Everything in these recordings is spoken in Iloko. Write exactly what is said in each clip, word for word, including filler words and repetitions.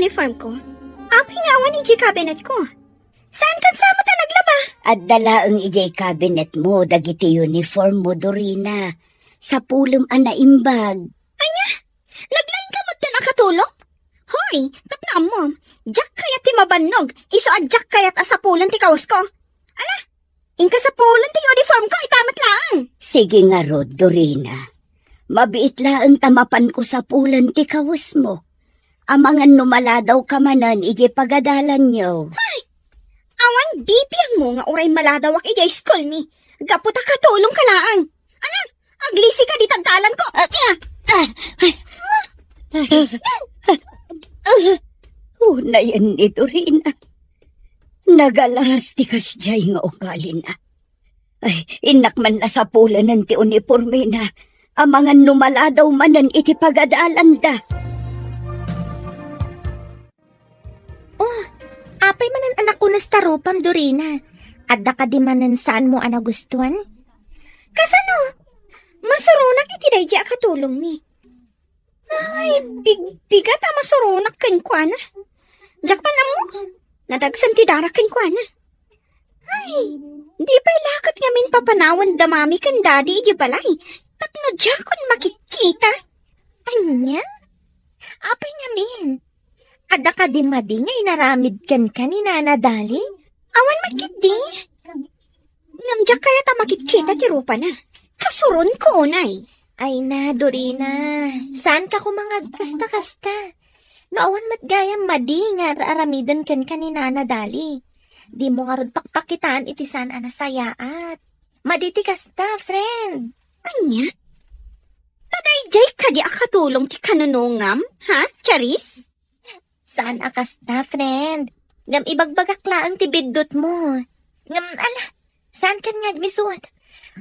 uniform ko. Apay nga awan idiay cabinet ko? Saan kan samo ta naglaba? Adda laeng idiay cabinet mo dagiti uniform mo, Dorina. Sapulem a naimbag. Ania? Naglaing ka met a katulong? Hoy, tapno ammom, diak kayat ti mabannog, isu a diak kayat a sapulen ti kawes ko. Ala, inka sapulen ti uniform ko, ita met laeng. Sige ngarud, Dorina. Mabiit laeng ta mapanko sapulen ti kawes mo. Amangan no maladaw ka manen idiay pagadalanyo. Hay! Awan bibiangmo nga uray maladawak idiay school mi. Gapu ta katulong ka laeng. Ala, aglisi ka dita dalan ko. Ah, ah, ah, ah, ah, ah, unayen ni Dorina. Nagalas ti kasdiay nga ugalina. Ay, innak man la sapulenen ti unipormena. Amangan no maladaw manen iti pagadalanda. Oh, apay manen a nakunas ta rupam, Dorina? Adda kadi manen saanmo a nagustuan? Kasano? Masuronak iti daydi a katulongmi. Ay, bigbigat a masuronak kenkuana. Diak man ammo, nadagsen ti dara kenkuana. Ay, di pay la ket ngamin papanawan da mami ken dadi idiay balay tapno diakon makitkita. Ania? Apay ngamin? Adda kadi madi nga inaramid kenka ni Nana Dali? Awan met ketdi. Ngem diak kayat a makitkita ti rupana. Kasuronko unay. Ay na, Dorina. Saanka koma nga agkasta-kasta? No awan met gayam madi nga ar-aramiden kenka ni Nana Dali, dimo ngarud pakpakitaan iti saan a nasayaat. Madi ti kasta, friend. Ania? Ta daydiay kadi a katulong ti kanunongam, ha, Charis? Saan a kasta, friend. Ngem ibagbagak laeng ti biddutmo. Ngem, ala, saankan nga agmisut?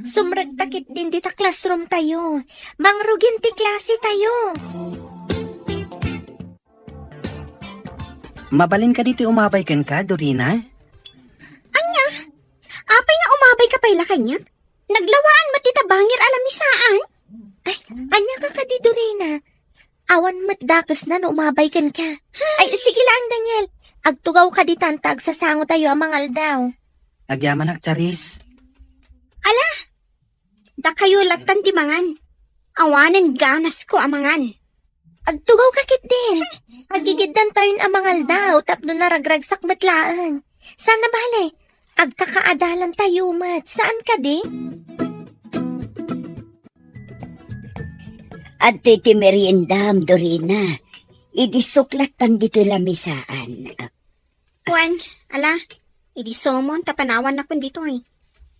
Sumrekta ketdin dita classroom tayo. Mangrugin ti klase tayo. Mabalin kadi ti umabay kenka, Dorina? Ania? Apay nga umabay ka pay la kaniak? Naglawaan met dita bangir a lamisaan. Ay, ania ka kadi, Dorina? Awan met dakesna no umabay kenka. Ay, sige laeng, Daniel. Agtugaw ka ditan ta agsasango tayo a mangaldaw. Agyamanak, Charis. Ala, dakayo lattan ti mangan. Awanen ganasko a mangan. Agtugaw ka ketdin. Agigiddan tayon a mangaldaw tapno naragragsak met laeng. Saan a bale, agkakaadalan tayo met. Saan kadi? Adtoy ti meriendam, Dorina. Idi suklattan ditoy lamisaan. Wen, ala, idi sumon ta panawannakon ditoy.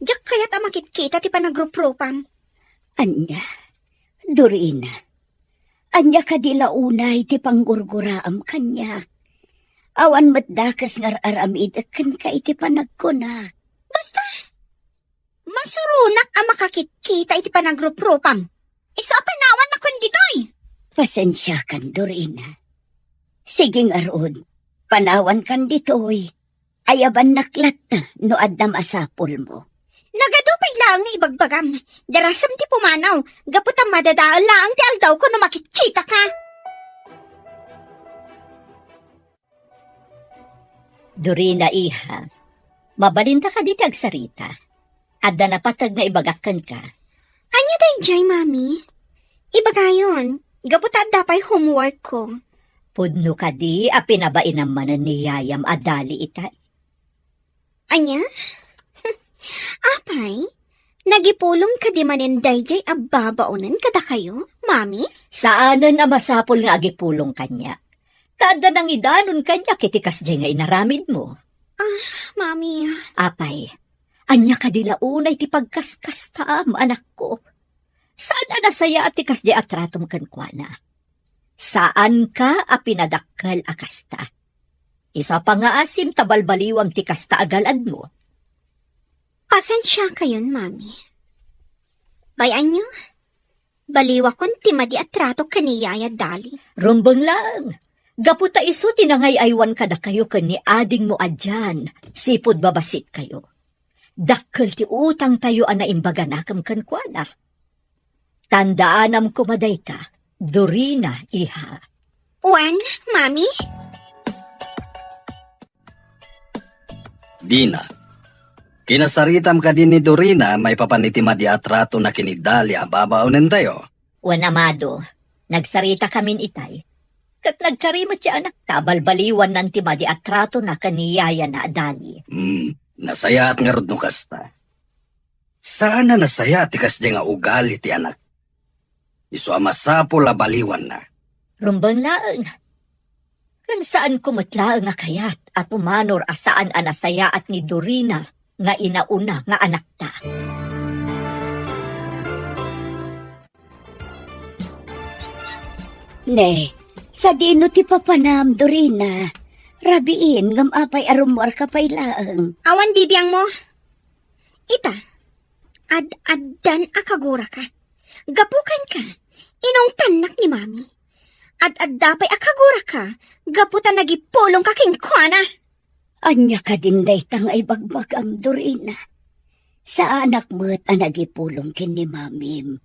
Diak kayat a makitkita ti panagruprupam. Ania, Dorina, ania kadi la unay ti panggurguraam kaniak? Awan met dakes nga ar-aramidek kenka iti panagkunak. Basta, masuronak a makakitkita iti panagruprupam. Isu a panawannakon ditoy. Pasensiakan, Dorina. Sige ngarud, panawankan ditoy. Ayabannak latta no adda masapulmo. Nagadu pay laeng nga ibagbagam. Darasem ti pumanaw, gapu ta madadael laeng ti aldawko no makitkitaka. Dorina, iha, mabalinta kadi ti agsarita? Adda napateg nga ibagak kenka. Ania daydiay, Mami? Ibagayon, gapu ta adda pay homework ko. Pudno kadi a pinabainam manen ni yayam a Dali itay? Ania? Apay, nagipulong kadi manen daydiay a babaonen kadakayo, Mami? Saanen a masapul nga agipulong kaniak. Ta adda nangidanon kaniak iti kasdiay nga inaramidmo. Ah, Mami. Apay, ania kadi la unay ti pagkaskastaam, anakko? Saan a nasayaat ti kasdiay a tratom kenkuana. Saanka a pinadakkel a kasta. Isu a pangngaasim ta balbaliwam ti kasta a gal-admo. Pasensiakayon, Mami. Bay-anyo, baliwakon ti madi a trato ken ni Yaya Dali. Rumbeng laeng, gapu ta isu ti nangay-aywan kadakayo ken ni adingmo a Jan, sipud babassit kayo. Dakkel ti utangtayo a naimbaganakem kenkuana. Tandaanam koma dayta, Dorina, iha. Wen, Mami? Dina, kinasaritam kadi ni Dorina maipapan iti madi a tratona ken ni Dali a babaonentayo? Wen, amado, nagsaritakamin itay. Ket nagkari met ti anakta a balbaliwannan ti madi a tratona ken ni yayana a Dali. Hmm, nasayaat ngarud no kasta. Saan a nasayaat ti kasdiay nga ugali ti anak. Isu a masapul a baliwanna. Rumbeng laeng. Ken saanko met laeng a kayat a tumanor a saan a nasayaat ni Dorina nga inauna nga anakta. Ne, sadino ti papanam, Dorina? Rabiin, ngem apay a rummuarka pay laeng? Awan bibiangmo. Ita, ad-addan a kaguraka. Gapu kenka, inungtannak ni Mami. Ad-adda pay a kaguraka, gapu ta nagipulongka kenkuana. Ania kadin dayta nga ibagbagam, Dorina? Saanak met a nagipulong ken ni Mamim.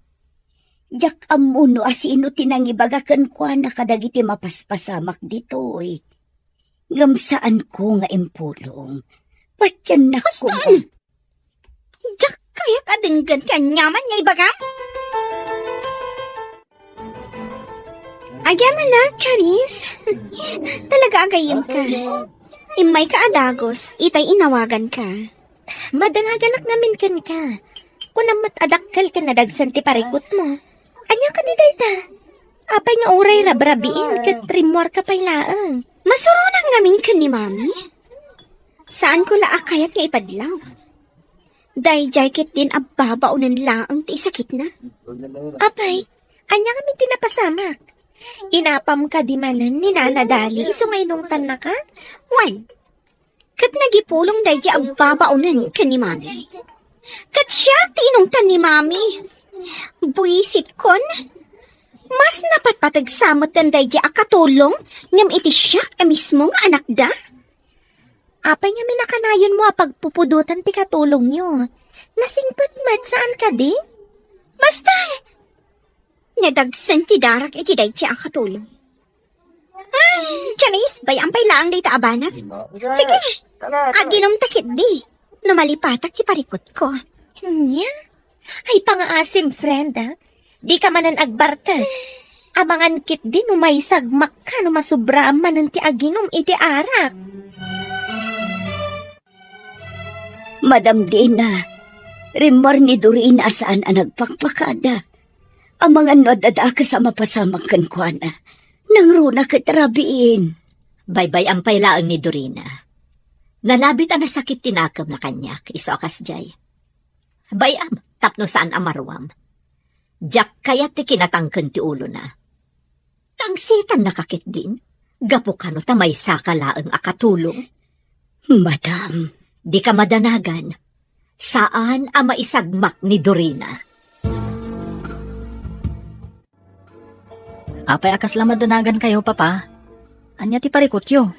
Diak ammo no asino ti nangibaga kenkuana kadagiti mapaspasamak ditoy. Ngem saanko nga impulong. Patiennak koma. Diak kayat a denggen ti aniaman nga ibagam. Agyamanak, Charis. Talaga a gayyemka. Immayka a dagus, itay inawaganka. Madanaganak ngamin kenka. Kunam met a dakkel ken nadagsen ti parikutmo. Ania kadi dayta? Apay nga uray rabrabiin ket rimmuarka pay laeng? Masuronak ngamin ken ni Mami. Saanko la a kayat nga ipadlaw. Daydiay ketdin a babaonen laeng ti isakitna. Apay, ania ngamin ti napasamak? Inapam kadi manen ni Nana Dali isu nga inungtannaka? Wen, ket nagipulong daydiay a babaonen ken ni Mami. Ket siak ti inungtan ni Mami. Buisitkon, mas napatpateg sa metten daydiay a katulong ngem iti siak a mismo nga anakda. Apay ngamin a kanayonmo a pagpupudotan ti katulongyo? Nasingpet met, saan kadi? Basta, nadagsen ti darak iti daydiay a katulong. Ay, Janice, bay-am pay laeng dayta a banag. Sige, aginumta ketdi no malipatak ti parikutko. Nia? Ay, pangaasim, friend, a. Dika manen agbartek. Amangan ketdi no maisagmakka no masubraam manen ti aginum iti arak. Madam Dina, rimmuar ni Dorina a saan a nagpakpakada. Amangan no adda dakes a mapasamak kenkuana. Nangruna ket rabiin. Baybay-am pay laeng ni Dorina. Nalabit a nasakit ti nakemna kaniak, isu a kasdiay. Bay-am, tapno saan a maruam. Diak kayat ti kinatangken ti ulona. Tangsitannaka ketdin, gapu kano ta maysaka laeng a katulong. Madam. Dika madanagan. Saan a maisagmak ni Dorina. Apay a kasla madanagankayo, Papa? Ania ti parikutyo?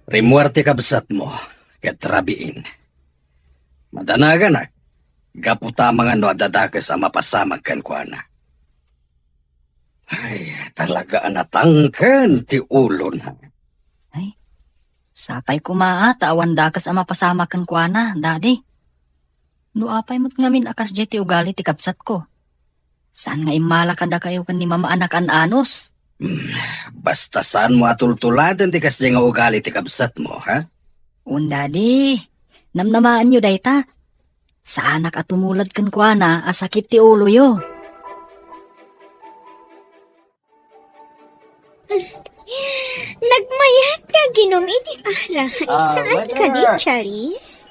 Rimmuar ti kabsatmo, ket rabiin. Madanaganak, gapu ta amangan no adda dakes a mapasamak kenkuana. Ay, talaga a natangken ti ulona. Ay, sapay koma a ta awan dakes a mapasamak kenkuana, Daddy. No apay met ngamin a kasdiay ti ugali ti kabsatko, saan nga immala kadakayo ken ni Mama a nakaan-anos? Hmm, basta saanmo a tultuladen ti kasdiay nga ugali ti kabsatmo, ha? Wen, Daddy, namnamaanyo dayta. Saanak a tumulad kenkuana a sakit ti uloyo. Nagmayat nga aginum iti arak. Ah, saan kadi, Charis?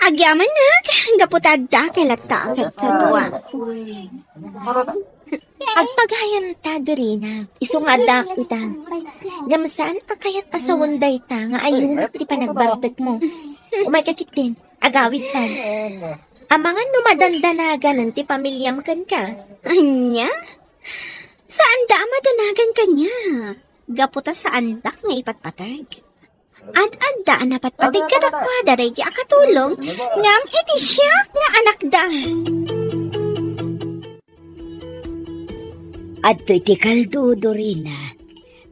Agyamanak, gapu ta adda kay latta a kadkadua. Agpagayam ta, Dorina. Isu nga adda ita. Ngem saan a kayat a sawen dayta nga ayunak ti panagbartekmo. Umayka ketdin, agawidka. Amangan no madandanagan ti pamiliam kenka. Ania? Saanda a madanagan kaniak, gapu ta saandak nga ipatpateg. Ad-adda a napatpateg kadakuada daydi a katulong, ngem iti siak nga anakda. Adtoy ti kaldo, Dorina.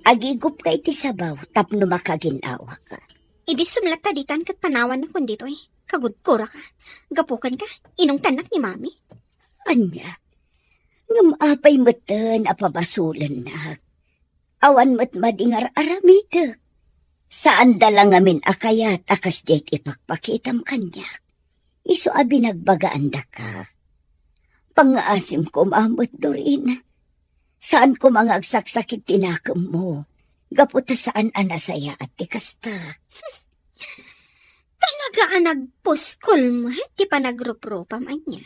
Agigupka iti sabaw tapno makagin-awaka. Idi sumlatta ditan ket panawannakon ditoy. Kagudguraka. Gapu kenka, inungtannak ni Mami. Ania? Ngem apay metten a pabasolennak? Awan met madi nga ar-aramidek. Saanda la ngamin a kayat a kasdiay ti ipakpakitam kaniak. Isu a binagbagaandaka. Pangngaasim koma met, Dorina. Saan koma nga agsaksakit ti nakemmo. Gapu ta saan a nasayaat ti kasta. Talaga a nagpuskol met ti panagruprupam ania.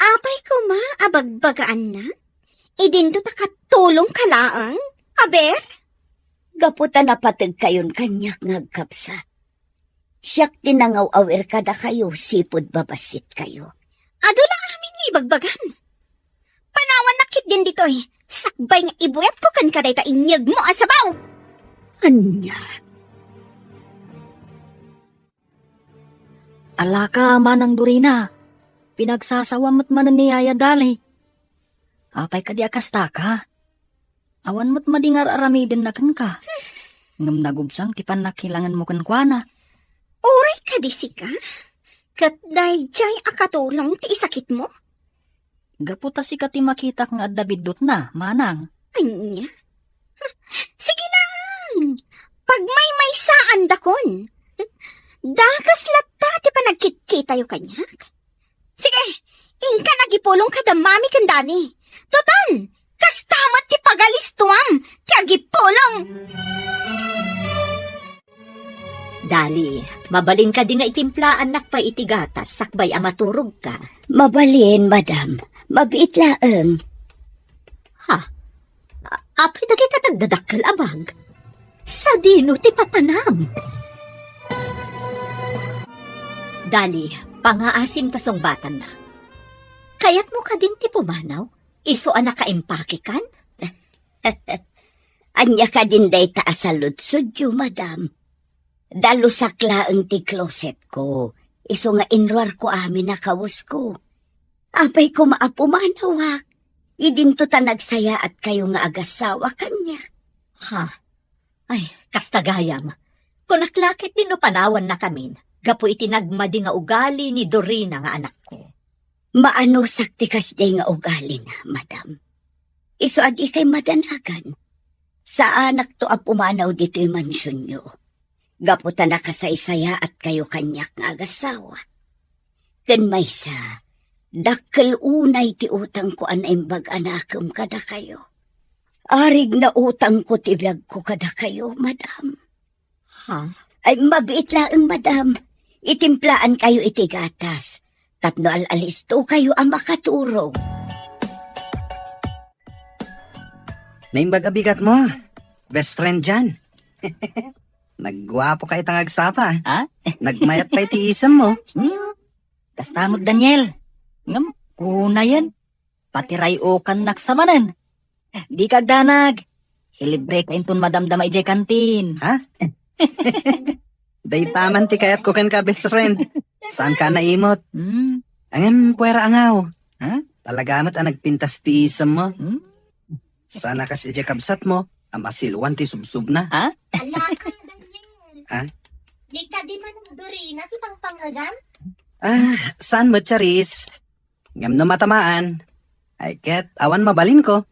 Apay koma a bagbagaanna? Idinto ta katulongka laeng? Aber? Gapu ta napategkayon kaniak nga agkabsat. Siak ti nangaw-awir kadakayo sipud babassitkayo. Adu la amin nga ibagbagam. Panawannak ketdin ditoy, sakbay nga ibuyatko kenka dayta inyegmo a sabaw. Ania? Alaka, Manang Dorina. Pinagsasawam met manen ni Yaya Dali. Apay kadi a kastaka? Awan met madi nga ar-aramidenna kenka. Ngem nagubsang ti pannakilangenmo kenkuana. Uray kadi sika? Ket daydiay a katulong ti isakitmo? Gapu ta sika ti makitak nga adda biddutna, manang. Ania? Sige lang! Pagmaymaysaandakon. Dakes latta ti panagkitkitayo kaniak. Sige, inkan agipulong kada mami ken dadi. Total, kasta met ti pagalistuam ti agipulong. Dali, mabalin kadi nga itimplaannak pay iti gatas sakbay a maturogka? Mabalin, madam. Mabiit laeng. Ha? A-, apay dagita nagdadakkel a bag? Sadino ti papanam? Dali, pangaasim ta sungbatanna. Kayatmo kadin ti pumanaw? Isu a nakaimpakekan? Ania kadin dayta a saludsodyo, madam? Dalusak laeng ti closetko. Isu nga inruarko amin a kawesko. Apay koma a pumanawak. Idinto ta nagsayaatkayo nga agassawa kaniak. Ha? Ay, kasta gayam. Kunak la ketdi no panawannakamin gapu iti nagmadi nga ugali ni Dorina nga anakko. Maanusak ti kasdiay nga ugalina, madam. Isu a dikay madanagan. Saanakto a pumanaw ditoy mansionyo. Gapu ta nakasaysayaatkayo kaniak nga agassawa. Ken maysa, dakkel unay ti utangko a naimbag a nakem kadakayo. Arig na utangko ti biagko kadakayo, madam. Ha? Ay, mabiit laeng, madam. Itimplaankayo iti gatas tapno al-alistokayo a makaturog. Naimbag a bigatmo, best friend Jan. Nagguapoka ita nga agsapa. Ha? Nagmayat pay ti isemmo. Hmm? Kasta met, Daniel. Ngem, kunayen, patiray-okannak sa manen. Dika agdanag. Ilibreka inton madamdama idiay kantin. Ha? Dayta man ti kayatko kenka, best friend. Saanka a naimot. Hmm. Ngem, puera angaw. Ha? Talaga met a nagpintas ti isemmo. Hmm? Sana kas idiay kabsatmo a masiluan ti subsubna. Ha? Alaka, Daniel. Ha? Di kadi man Dorina ti pangpangagam? Ah, saan met, Charis? Ngem no matamaan, ay ket awan mabalinko.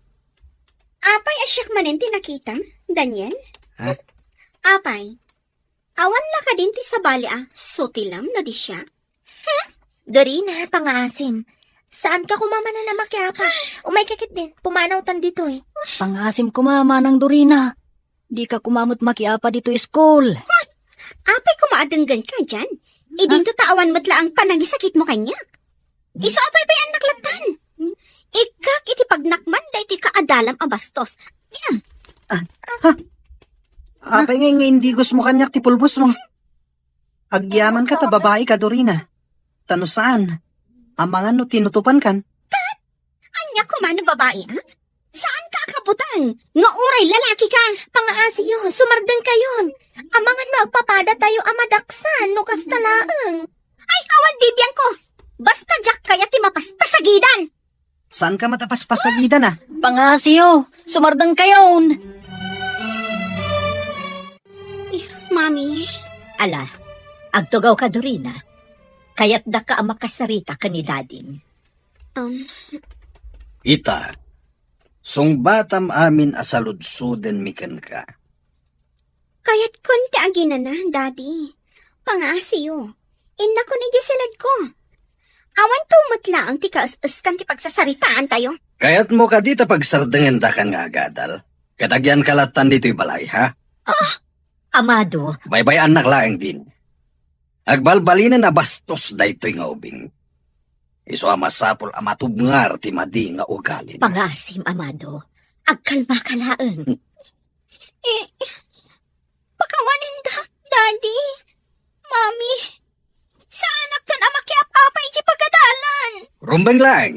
Apay a siak manen ti nakitam, Daniel? Ha? Apay, awan la kadin ti sabali a sutilam no di siak? Hmm? Dorina, pangaasim. Saanka koma manen a makiapa? Umayka ketdin, pumanawtan ditoy. Pangaasim koma, Manang Dorina. Dika koma met makiapa ditoy school. Apay koma a denggenka, Jan? Idinto ta awan met laeng panangisakitmo kaniak. Isu a paypayannak lattan. Ikkak iti pagnakman daytoy kaadalam a bastos. Nya. Ah, ha? Apay nga, nga indigosmo kaniak ti pulbosmo? Agyamanka ta babaika, Dorina. Ta no saan, amangan no tinutupankan. Ania koma no babaia? Saanka a kabuteng nga uray lalakika? Pangaasiyo, sumardengkayon. Amangan no agpapadatayo a madaksan no kasta laeng. Ay, awan bibiangko. Basta diak kayat ti mapaspasagidan. Saanka met a paspasagidan, a? Pangaasiyo, sumardengkayon. Mami. Ala, agtugawka, Dorina. Kayatdaka a makasarita ken ni Dadim. Um, Ita, sungbatam amin a saludsodenmi kenka. Kayatkon ti aginana, Daddy. Pangaasiyo. Innakon idiay siledko. Awan to met laeng ti kaes-eskan ti pagsasaritaantayo. Kayatmo kadi ta pagsardengendakan nga agadal? Ket agyanka lattan ditoy balay, ha? Ah! Amado. Baybay-annak laeng din. Agbalbalinen a bastos daytoy nga ubing. Isu a masapul a matubngar ti madi nga ugalina. Pangaasim, Amado. Agkalmaka laeng. Eh, pakawanindak, Daddy. Mami, saanakton a makiap-apay iti pagadalan. Rumbeng laeng.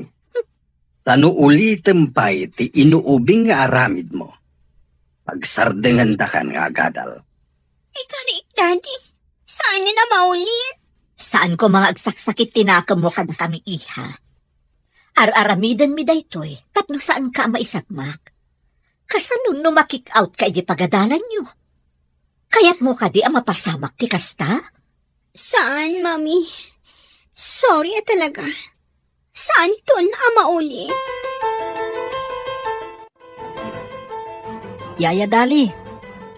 Ta no ulitem pay ti inuubing nga aramidmo, pagsardengendakan nga agadal. Ikarik, Daddy. Saan nga maulit? Saan ko nga agsaksakit ti nakemmo kadakami, iha. Ar-aramidenmi daytoy tapno saanka a maisagmak. Kasano no ma-kick out ka iti pagadalanyo? Kayatmo kadi a mapasamak ti kasta? Saan, Mami. Sorry a talaga. Saanton a maulit. Yaya Dali,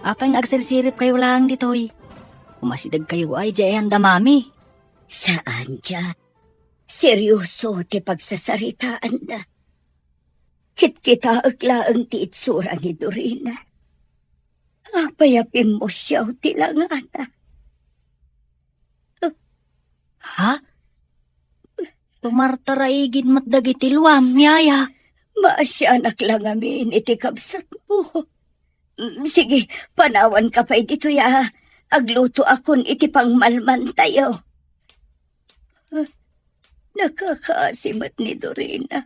apay nga agsirsiripkayo laeng ditoy? Umasidegkayo ay diay anda Mami. Saan, Dia. Serioso ti pagsasaritaanda. Kitkitaek laeng ti itsura ni Dorina. Apay a pimmusiaw ti langana. Ha? Tumartaraigid met dagiti luam, yaya. Maasianak la ngamin iti kabsatmo. Mm, sige, panawanka pay ditoy a aglutoakon iti pangmalmantayo. Ah, nakakaasi met ni Dorina.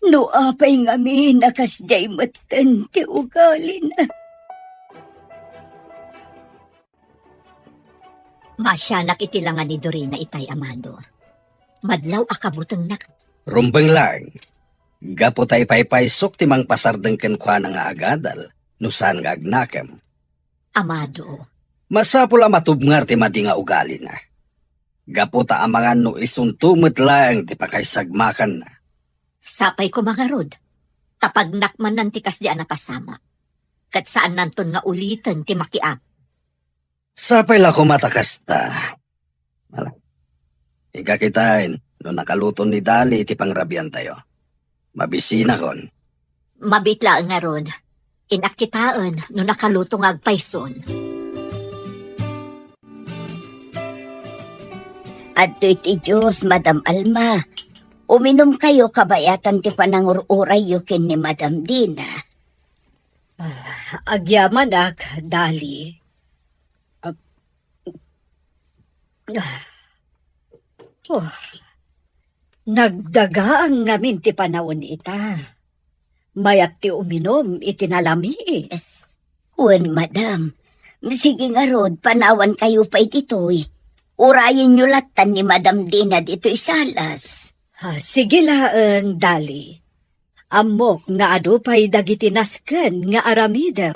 No apay ngamin a kasdiay metten ti ugalina. Maasianak iti langa ni Dorina itay, Amado. Madlaw a kabutengnak. Rumbeng laeng. Gapu ta ipaypaysok ti mangpasardeng kenkuana nga agadal, no saan nga agnakem. Amado. Masapul a matubngar ti madi nga ugalina. Gapu ta amangan no isunto met laeng ti pakaisagmakanna. Sapay koma ngarud, ta pagnakmanan ti kasdi a napasamak. Ket saannanton nga uliten ti makiap. Sapay la koma ta kasta. Ala. Inka kitaen no nakaluton ni Dali iti pangrabiantayo. Mabisinakon. Mabiit laeng ngarud. Innak kitaen no nakaluto nga agpayson. Adtoy ti juice, Madam Alma. Uminumkayo kabayatan ti panangur-urayyo ken ni Madam Dina. Ah, agyamanak, Dali. Ah, ah. Oh. Nagdagaang ngamin ti panawen ita. Mayat ti uminum iti nalamiis. Wen, madam. Sige ngarud, panawankayo pay ditoy. Urayenyo lattan ni Madam Dina ditoy salas. Ah, sige laeng, Dali. Ammok nga adu pay dagiti nasken nga aramidem.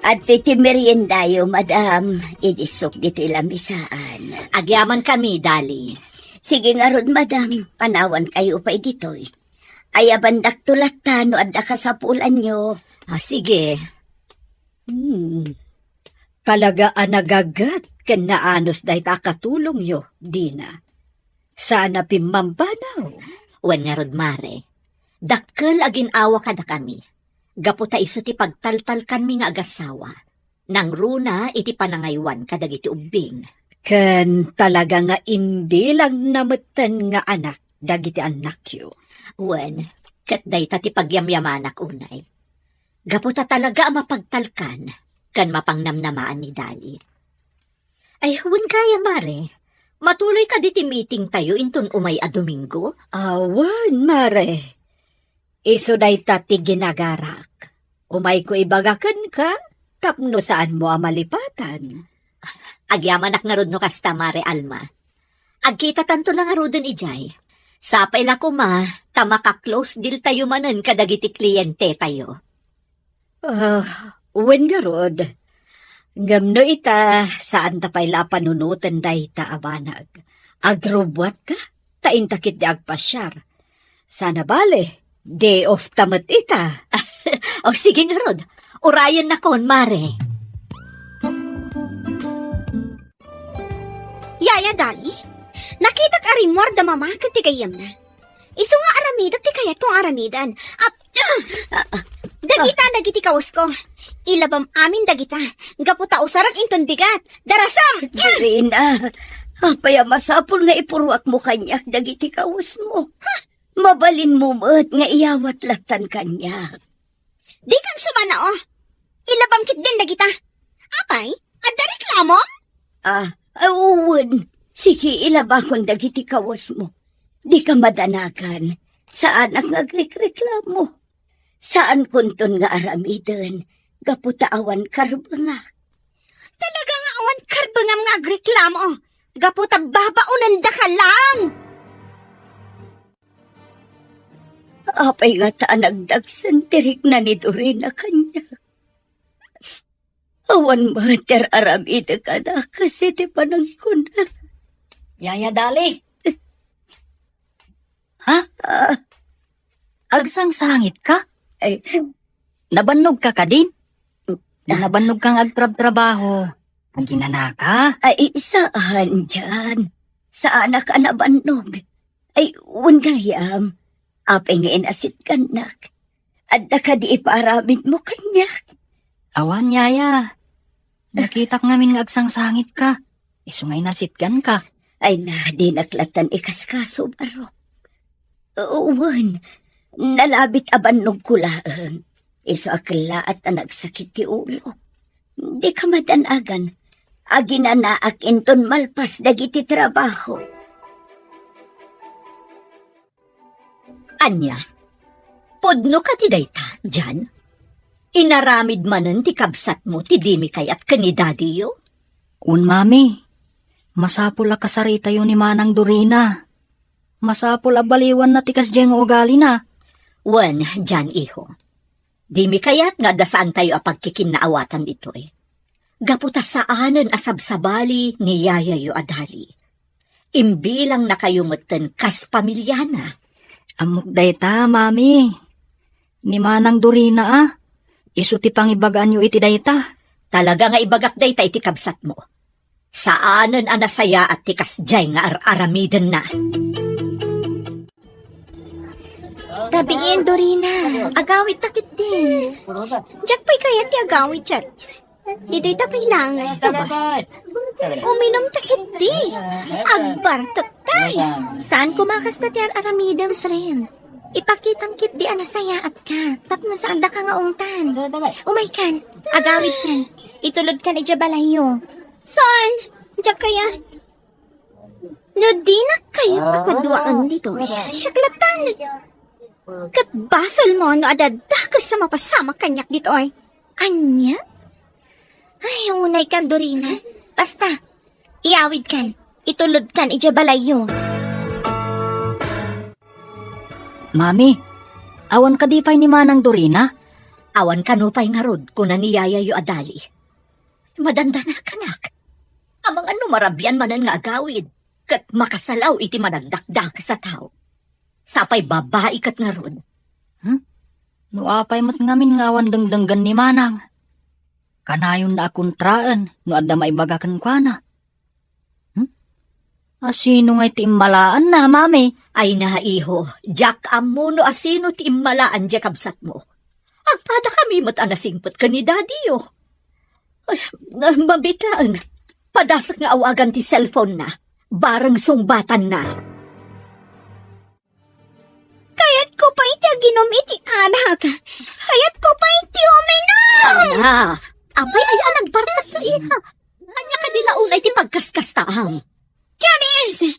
Adtoy ti meriendayo, madam, idi sok ditoy lamisaan. Agyamankami, Dali. Sige ngarud, madam, panawankayo pay ditoy. Ayabandakto latta no adda kasapulanyo. Ah, sige. Hmm. Talaga a nagaget ken naanus dayta a katulongyo, Dina. Saan a pimmambanaw. Wen ngarud, Mare. Dakkel a gin-awa kadakami. Gapu ta isu ti pagtaltalkanmi nga agasawa, nangruna iti panangaywan kadagiti ubbing. Ken talaga nga imbilangna metten nga anak dagiti annakyo. Wen, ket dayta ti pagyamyamanak unay. Gapu ta talaga a mapagtalkan ken mapangnamnamaan ni Dali. Ay, wen gayam, Mare, matuloy kadi ti meetingtayo inton umay a Domingo? Awan, Mare. Isu dayta ti ginagarak. Umayko ibaga kenka tapno saanmo a malipatan. Agyamanak ngarud no kasta, Mare Alma. Agkitatanto na ngaruden idiay. Sapay la koma ta maka-close deal tayo manen kadagiti klientetayo. Ah, wen ngarud. Ngem no ita, saan ta pay la a panunoten dayta a banag. Agrubbuatka, ta inta ketdi agpasiar. Sana bale, day off ta met ita. O sige ngarud, urayennakon, Mare. Yaya Dali, nakitak a rimmuar da Mama ken ti gayyemna. Isu nga aramidek ti kayatko nga aramiden. Ap-, ah, ah, dagita dagiti kawusko. Ilabam amin dagita. Gapu ta usarek inton bigat. Darasam! Dorina, apay a masapul nga ipuruakmo kaniak dagiti kawusmo? Mabalinmo met nga iyawat lattan kaniak. Dikan sumanao. Ilabam ketdin dagita. Apay, adda reklamom? Ah, ah, wen. Sige, ilabakon dagiti kawusmo. Dika madanagan. Saanak nga agrekreklamo. Saankonton nga aramiden gapu ta awan karbengak. Talaga nga awan karbengam nga agreklamo. Gapu ta babaonendaka laeng. Apay ngata a nagdagsen ti rikna ni Dorina kaniak? Awan met ti ar-aramidek a dakes iti panagkuna. Yaya Dali. Ha? Ah. Agsangsangitka? Ay. Nabannogka kadin? Ah. Nabannogka nga agtrabtrabaho. Aginanaka? Ay, saan, Jan. Saanak a nabannog. Ay, wen gayam. Apay nga inasitgannak? Adda kadi ipaaramidmo kaniak? Awan, yaya. Nakitak ngamin nga agsangsangitka. Isu nga inasitganka. Ay na, dinak lattan ikaskaso, barok. Wen, nalabit a bannogko laeng. Isu a kellaat a nagsakit ti ulo. Dika madanagan. Aginanaak inton malpas dagiti trabaho. Ania? Pudno kadi dayta, Jan? Inaramid manen ti kabsatmo ti dimi kayat ken ni dadiyo? Wen, mami. Masapul a kasaritayo ni Manang Dorina. Masapul a baliwanna ti kasdiay nga ugalina. Wen, Jan, iho. Dimi kayat nga adda saantayo a pagkikinnaawatan ditoy. Gapu ta saanen a sabsabali ni yayayo a Dali. Imbilangnakayo metten kas pamiliana. Ammok dayta, mami. Ni Manang Dorina a. Isu ti pangibagaanyo iti dayta. Talaga nga ibagak dayta iti kabsatmo. Saanen a nasayaat ti kasdiay nga ar-aramidenna. Rabiin, Dorina. Agawidta ketdi. Diak pay kayat ti agawid, Charis. Ditoy ta pay langas, diba? Uminumta ketdi. Agbartekta. Saan koma kasta ti ar-aramidem, friend. Ipakitam ketdi a nasayaatka. Tapno saandaka nga ungtan. Umaykan. Agawidkan. Itulodkan idiay balayyo. Saan? Diak kayat. No dinak kayat a kaduaan ditoy, siak lattan. Ket basolmo no adda dakes a mapasamak kaniak ditoy. Ania? Ay, unaykan, Dorina. Basta, iyawidkan, itulodkan idiay balayyo. Mami, awan kadi pay ni Manang Dorina? Awan kano pay ngarud, kuna ni yayayo a Dali. Madandanakanak. Amangan no marabian manen nga agawid, ket makasalaw iti managdakdakes a tao. Sapay babai ket ngarud. Hmm? No apay met ngamin nga awan dengdenggen ni Manang? Kanayonna a kontraen no adda maibaga kenkuana. Hmm? Asino ngay ti immalaanna, mami? Ay na, iho, diak ammo no asino ti immalaan diay kabsatmo. Agpadakami met a nasingpet ken ni dadiyo. Ay, na-, mabitaen. Padasek nga awagan ti cellphone na. Bareng sungbatanna. Kayatko pay ti aginum iti anak. Kayatko pay ti uminum. Ana, apay aya a nagbartak ta, iha? Ania kadi la unay ti pagkaskastaam? Janice,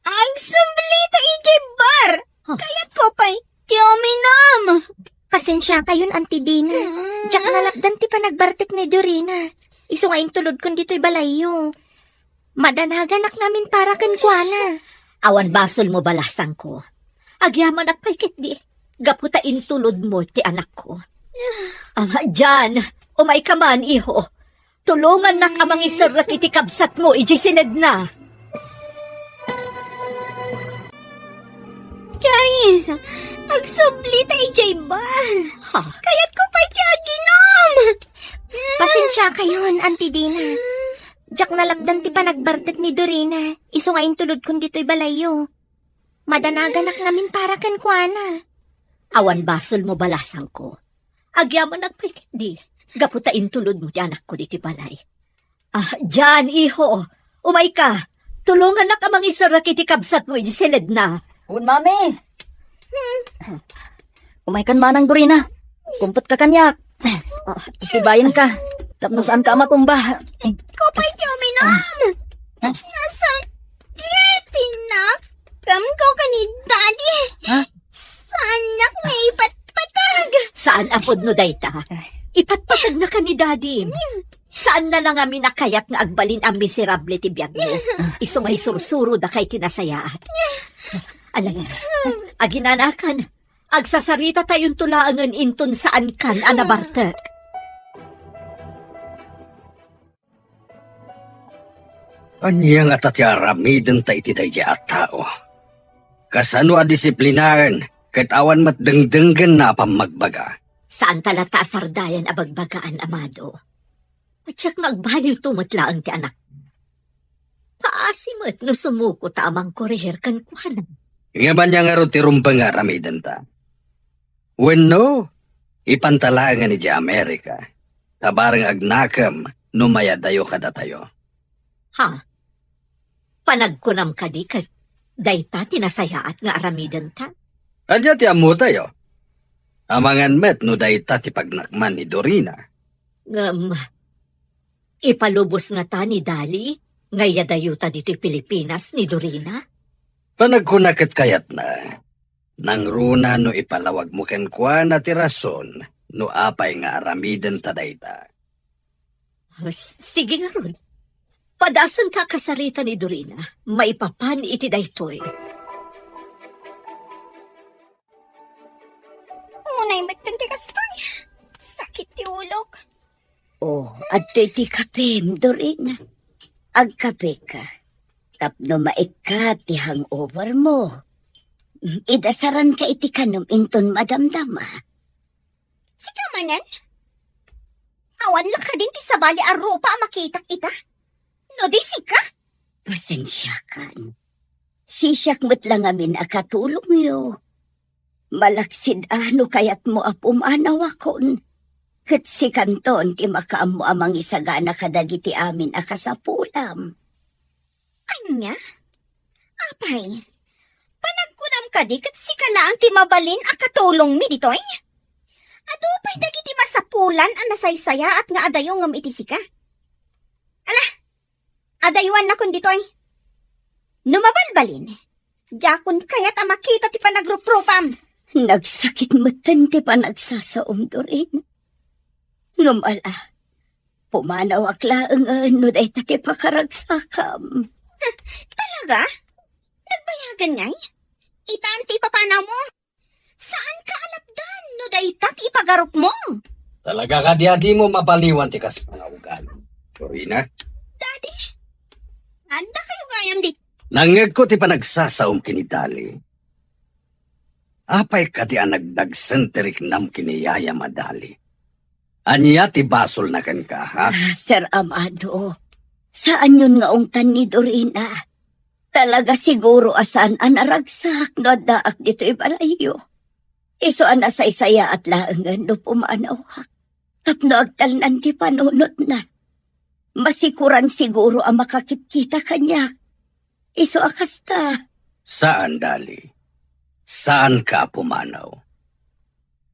agsublita idiay bar. Huh. Kayatko pay ti uminum. Pasensiakayon, Auntie Dina. Mm. Diak nalapdan ti panagbartek ni Dorina. Isu nga intulodkon ditoy balayyo. Madanaganak ngamin para kenkuana. Awan basolmo, balasangko. Agyamanak pay ketdi, gapu ta intulodmo ti anakko. Ah, Jan, umayka man, iho. Tulongannak a mangiserrek iti kabsatmo idiay siledna. Charis, agsubli ta idiay bar. Ha? Kayatko pay ti aginom. Pasensiakayon, Auntie Dina. Diak nalapdan ti panagbartek ni Dorina, isu nga intulodkon ditoy balayyo. Madanaganak ngamin para kenkuana. Awan basolmo, balasangko. Agyamanak pay ketdi, gapu ta intulodmo ti anakko ditoy balay. Ah, Jan, iho, umayka. Tulongannak a mangiserrek iti kabsatmo idiay siledna. Wen, Mami. Umaykan manang, Dorina. Kumputka kaniak. Ah, sibayenka. Tapno saanka a matumba. Kupay ti uminum. Ah. Nasakit ti nakemko ken ni Daddy. Ha? Saannak nga ipatpateg. Saan a pudno dayta. Ipatpategna ken ni Daddy. Saanna la ngamin a kayat nga agbalin a miserable ti biagmo. Isu nga isursuro daka iti nasayaat. Ala, aginanakan, agsasaritatayon to laengen inton saankan a nabartek. Ania ngata ti aramidenta iti daydiay a tao? Kasano a disiplinaen ket awan met dengdenggenna a pammagbaga? Saanta latta a sardayan a bagbagaan, amado. Diak nga agbaliwto met laeng ti anak. Paasi met no sumuko ta a mangkorehir kenkuana. Ngem ania ngarud ti rumbeng nga aramidenta? Wenno, ipanta laengen idiay Amerika, ta bareng agnakem no mayadayo kadatayo. Ha? Panagkunam kadi ket dayta ti nasayaat nga aramidenta? Ania ti ammotayo? Amangan met no dayta ti pagnakman ni Dorina. Ngem, ipalubos ngata ni Dali nga iyadayota ditoy Pilipinas ni Dorina? Panagkuna ket kayatna, nangruna no ipalawagmo kenkuana ti rason no apay nga aramidenta dayta. S-, sige ngarud. Padasenta a kasarita ni Dorina, maipapan iti daytoy. Unay met ti kastoy. Sakit ti ulok. Oh, adtoy ti kapem, Dorina. Agkapeka. Tapno maikkat ti hangover mo. Idasaranka iti kanem inton madamdama. Sika manen? Awan la kadin ti sabali a rupa a makitak ita? No di sika? Pasensiakan. Sisiak met la ngamin a katulongyo. Malaksid a no kayatmo a pumanawakon, ket sikanton ti makaammo a mangisagana kadagiti amin a kasapulam. Ania? Apay, panagkunam kadi ket sika laeng ti mabalin a katulongmi ditoy? Adu pay dagiti masapulan a nasaysayaat nga adayo ngem iti sika. Ala, adayuannakon ditoy. No mabalbalin, diakon kayat a makita ti panagruprupam. Nagsakit metten ti panagsasaom, Doreen. Ngem ala, pumanawak laengen no dayta ti pakaragsakam. Talaga? Nagbayagan ngay? Itan ti ipapanawmo? Saanka a lapdan no dayta ti ipagarupmo? Talaga kadi a dimo mabaliwan ti kasta nga ugali, Dorina? Daddy, adda kayo gayam di. Nangngegko ti panagsasaom ken ni Dali. Apay kadi a nagdagsen ti riknam ken ni yayam a Dali? Ania ti basolna kenka, ha? Ah, Sir Amado, saanyon nga ungtan ni Dorina. Talaga siguro a saan a naragsak no addaak ditoy balayyo. Isu a nasaysayaat laengen no pumanawak. Tapno agtalnan ti panunotna. Masikuran siguro a makakitkita kaniak. Isu a kasta. Saan, Dali. Saanka a pumanaw.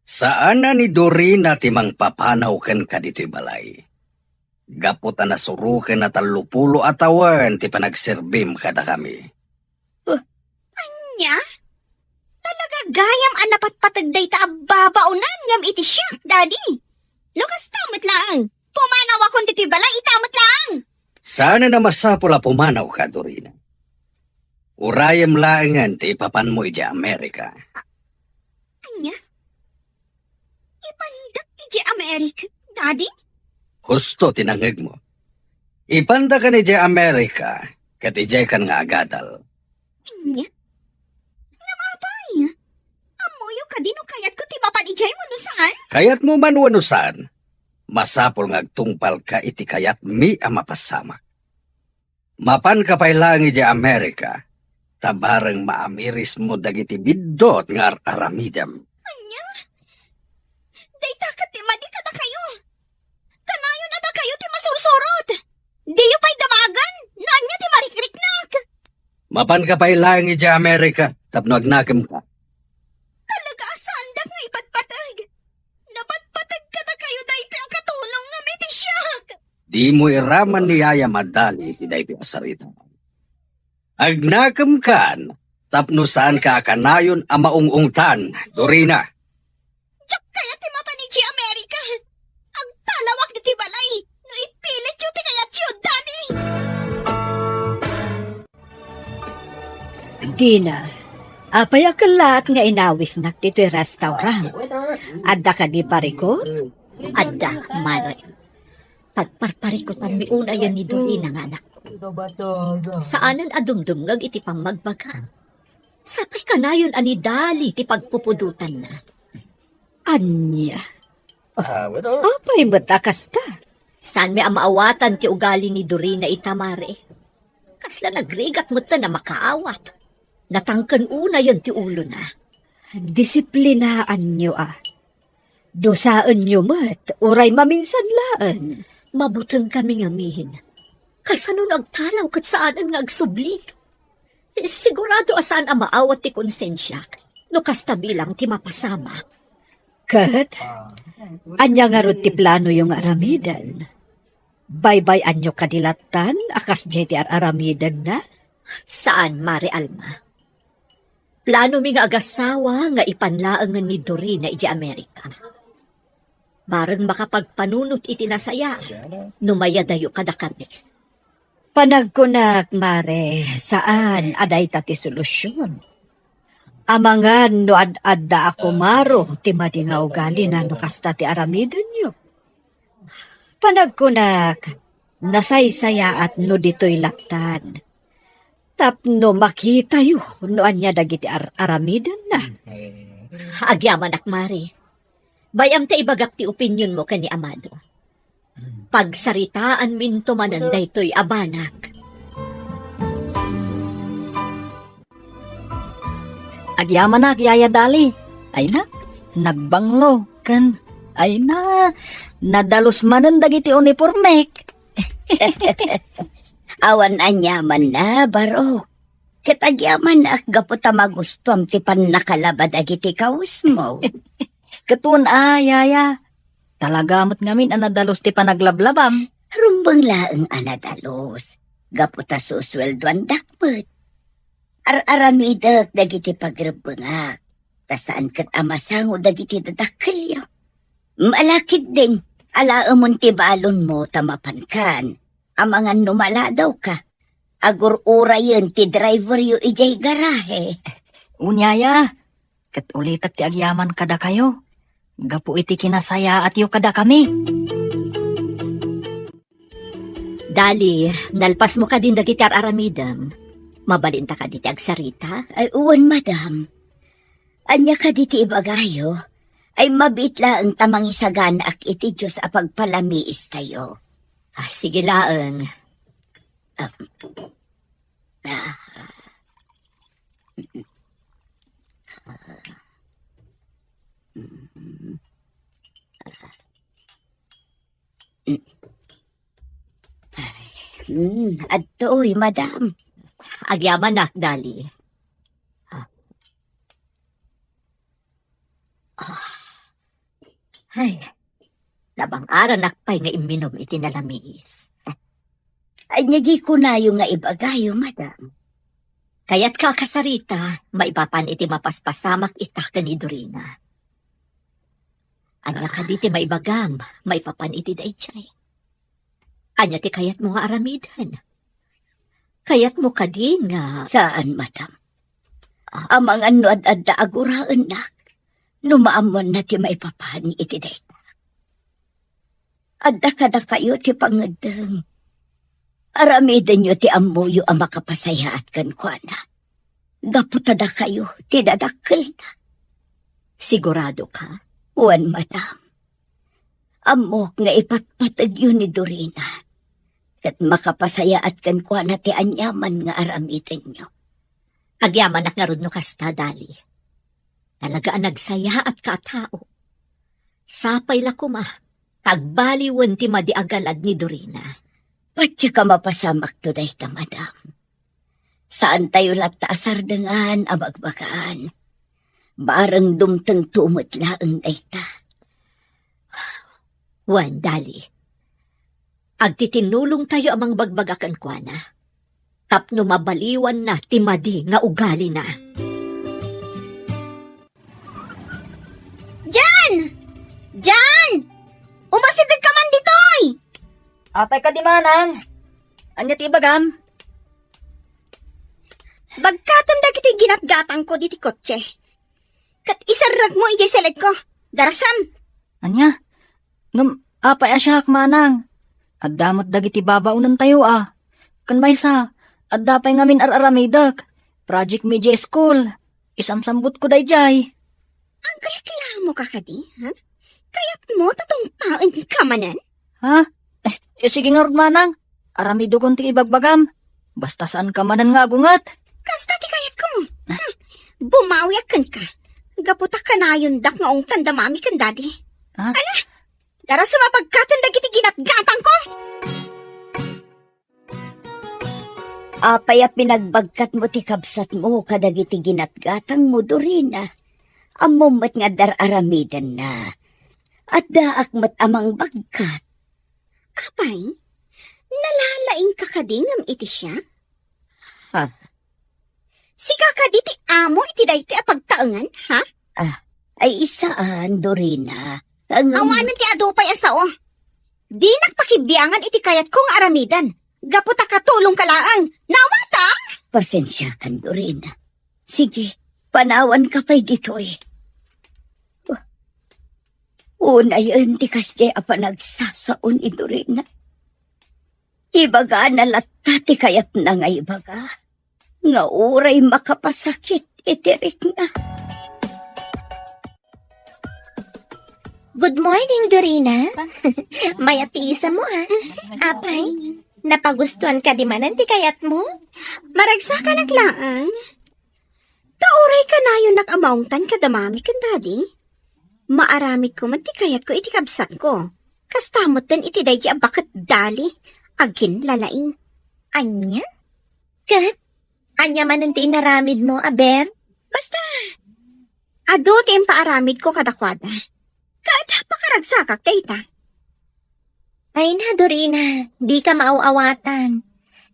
Saan a ni Dorina ti mangpapanaw kenka ditoy balay. Gapu ta nasuroken a tallopulo a tawen ti panagserbim kadakami. Uh, ania? Talaga gayam a napatpateg dayta a babaonan ngem iti siak, Daddy. No kasta met laeng, pumanawakon ditoy balay ita met laeng. Saan a masapul a pumanawka, Dorina. Urayem laengen ti ipapanmo idiay Amerika. Ania? Ipandek Eric, Daddy? Husto ti nangngegmo. Ipanda kan idiay Amerika, ket idiay kan nga agadal. Ania? Ngem apay? Ammoyo kadi no kayatko ti mapan idiay wenno saan? Kayatmo man wenno saan, masapul nga agtungpalka iti kayatmi a mapasamak. Mapanka pay laeng idiay Amerika, ta bareng maamirismo dagiti biddut nga ar-aramidem. Ania? Dayta ket ti madi kadakayo. Kanayon a dakayo ti masursurot. Diyo pay damagen no ania ti marikriknak. Mapanka pay laeng idiay Amerika tapno agnakemka. Talaga a saandak nga ipatpateg. Napatpateg kadakayo daytoy a katulong nga mitisiak. Dimo iraman ni Yaya Madali ti daytoy a sarita. Agnakemkan tapno saanka a kanayon a maung-ungtan, Dorina. Diak kayat ti mapan idiay Amerika. Agtalawak ditoy balay no ipilityo ti kayatyo, Daddy. Dina, apay a kellaat nga inawisnak ditoy restaurant? Adda kadi parikut? Adda, Mare. Pagparparikutanmi unayen ni Dorina nga anak. Saanen a dumdumngeg iti pammagbaga. Sapay kanayon a ni Dali ti pagpupudotanna. Ania? Apay met a kasta? Saanmi a maawatan ti ugali ni Dorina ita, Mare. Kasla nagrigat metten a makaawat. Natangken unayen ti ulona. Disiplinaanyo a. Dusaenyo met, uray maminsan laeng. Mabutengkami ngamin. Kasano no agtalaw ket saanen nga agsubli? Sigurado a saan a maawat ti konsensiak no kasta bilang ti mapasamak. Ket, ania ngarud ti planoyo nga aramiden? Baybay-anyo kadi lattan a kasdiay ti ar-aramidenna? Saan, Mare Alma. Planomi nga agasawa nga ipan laengen ni Dorina idiay Amerika. Bareng makapagpanunot iti nasayaat no mayadayo kadakami. Panagkunak, Mare, saan a dayta ti solusion. Amangan no ad-adda a kumaro ti madi nga ugalina no kasta ti aramidenyo. Panagkunak, nasaysayaat no ditoy lattan. Tapno makitayo no ania dagiti ar-aramidenna. Agyamanak, Mare. Bay-am ta ibagak ti opinionmo ken ni Amado. Pagsaritaanminto manen daytoy a banag. Agyamanak, Yaya Dali. Ay na, nagbanglo. Ken, ay na, nadalus manen dagiti unipormek. Awan aniamanna, Barok. Ket agyamanak gapu ta magustuam ti pannakalaba dagiti kawesmo. Ket wen a, Yaya. Talaga met ngamin a nadalus ti panaglablabam. Rumbeng laeng a nadalus, gapu ta susueldoandak met. Ar-aramidek dagiti pagrebbengak, ta saan ket a masango dagiti dadakkelyo. Ala ketdin, alaemon ti balonmo ta mapankan. Amangan no maladawka, agur-urayen ti driveryo idiay garahe. Wen a, Yaya, ket ulitek ti agyaman kadakayo gapu iti kinasayaatyo kadakami. Dali, nalpasmo kadin dagiti ar-aramidem. Mabalinta kadi ti agsarita? Ay, wen, madam. Ania kadi ti ibagayo? Ay, mabiit laeng ta mangisaganaak iti Dios a pagpalamiistayo. Ah, sige laeng. Ah. Ah. Ay, hmm, adtoy, madam. Agyamanak, Dali. Ah. Ah. Ay, nabang-aranak pay nga imminom iti nalamiis. Ania di kunayo nga ibagayo, madam? Kayatka a kasarita, maipapan iti mapaspasamak ita ken ni Dorina. Ania kadi ti maibagam, maipapan iti daydiay? Ania ti kayatmo nga aramiden? Kayatmo kadi nga Saan, madam. Amangan no ad-adda a guraennak, no maammoanna ti maipapan iti dayta. Adda kadakayo ti pangeddeng. Aramidenyo ti ammoyo a makapasayaat kenkuana. Gapu ta dakayo ti dadakkelna. Sigurado ka? Wen, madam. Ammok nga ipatpategyo ni Dorina. Ket makapasayaat kenkuana ti aniaman nga aramidenyo. Agyamanak ngarud no kasta, Dali. Talaga a nagsayaatka a tao. Sapay la koma, ta agbaliwen ti madi a galad ni Dorina. Patiek a mapasamakto dayta, madam. Saantayo latta a sardengan a bagbagaan. Bareng dumtengto met laeng dayta. Wen, Dali. Agtitinulongtayo a mangbagbaga kenkuana tapno mabaliwanna ti madi nga ugalina. Jan! Jan! Umasideg ka man ditoy! Apay kadi, manang? Ania ti ibagam? Bagkatem dagiti ginatgatangko diti kotse. Ket iserrekmo idiay selekko. Darasam! Ania? Ngem apay a siak, manang? Adda met dagiti babaonentayo a. Ken maysa, adda pay ngamin ar-aramidek. Project mi idiay school. Isamsambutko daydiay. Agreklamoka kadi, ha? Kayatmo ta tungpaenka manen? Ha? Eh, eh, sige ngarud, manang. Aramidekon ti ibagbagam. Basta saanka manen nga agunget. Kasta ti kayatko. Ah. Hmm. Bumawiak kenka. Gapu ta kanayondak nga ungtan da mami ken dadi. Ah? Ala, darasam a bagkatem dagiti ginatgatangko. Apay a pinagbagkatmo ti kabsatmo kadagiti ginatgatangmo, Dorina? Ammom met nga adda ar-aramidenna. Addaak met a mangbagkat. Apay, nalalaingka kadi ngem iti siak? Ha? Sika kadi ti amo iti daytoy a pagtaengan, ha? Ah, ay, saan, Dorina. Ang Awanen ti adu pay a sao. Dinak pakibiangan iti kayatko nga aramiden. Gapu ta katulongka laeng. Nawatam? Pasensiakan, Dorina. Sige, panawanka pay ditoy. Unayen ti kasdiay a panagsasao ni Dorina. Ibagana latta ti kayatna nga ibaga, nga uray makapasakit iti rikna. Good morning, Dorina. Mayat ti isammo, ah. Apay, napagustuan kadi manen ti kayatmo? Maragsakanak laeng. Ta uray kanayonnak a maungtan kada mami ken dadi, maaramidko met ti kayatko iti kabsatko. Kasta metten iti daydi a baket Dali, aginlalaing. Ania? Ket, ania manen ti inaramidmo, aber? Basta, adu ti impaaramidko kadakuada. Ket pakaragsakak dayta. Ay na, Dorina, dika maaw-awatan.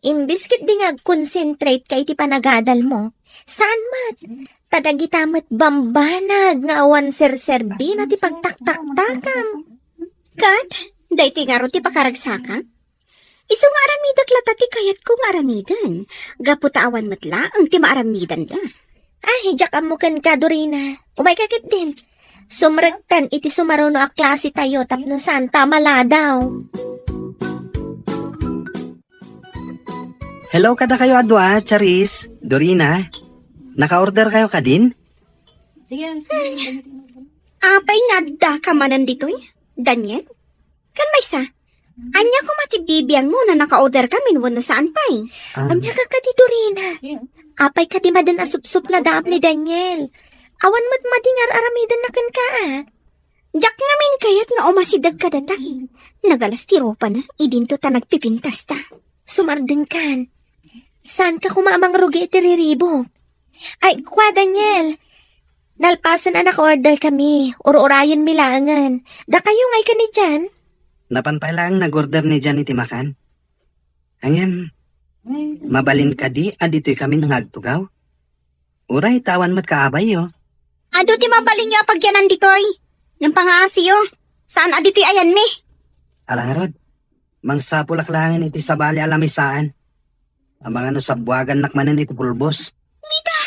Imbes ketdi nga agconcentrate ka iti panagadalmo, saan met, ta dagita met bambanag nga awan serserbina ti pagtaktaktakam. Ket, daytoy ngarud ti pakaragsakak? Isu nga aramidek latta ti kayatko nga aramiden, gapu ta awan met laeng ti maaramidenda. Ay, diak ammo kenka, Dorina. Umayka ketdin. Sumrektan iti sumaruno a klasetayo tapno saanta a maladaw. Hello kadakayo a dua, Charis, Dorina. Naka-order kayo kadin? Apay nga addaka manen ditoy, Daniel? Ken maysa, ania koma ti bibiangmo no naka-order kamin wenno saan pay? Ah. Ania ka kadi, Dorina? Apay kadi maden a supsupnadaam ni Daniel? Awan met madi nga ar-aramidenna kenka, a? Diak ngamin kayat nga umasideg kadata. Nagalas ti rupana, idinto ta nagpipintas ta. Sumardengkan. Saanka koma a mangrugi iti riribuk? Ay, kua, Daniel. Nalpasen a naka-order kami. Ur-urayenmi laengen. Dakayo ngay kanidian? Napan pay laeng nag-order ni Jan iti makan. Ngem, mabalin kadi a ditoy kami nga agtugaw? Uray ta awan met kaabayyo. Adu ti mabalinyo a pagyanan ditoy. Ngem pangaasiyo, saan a ditoy ayanmi. Ala ngarud, mangsapulak laengen iti sabali a lamisaan. Amangan no sabbuagannak manen iti pulbos. Mita!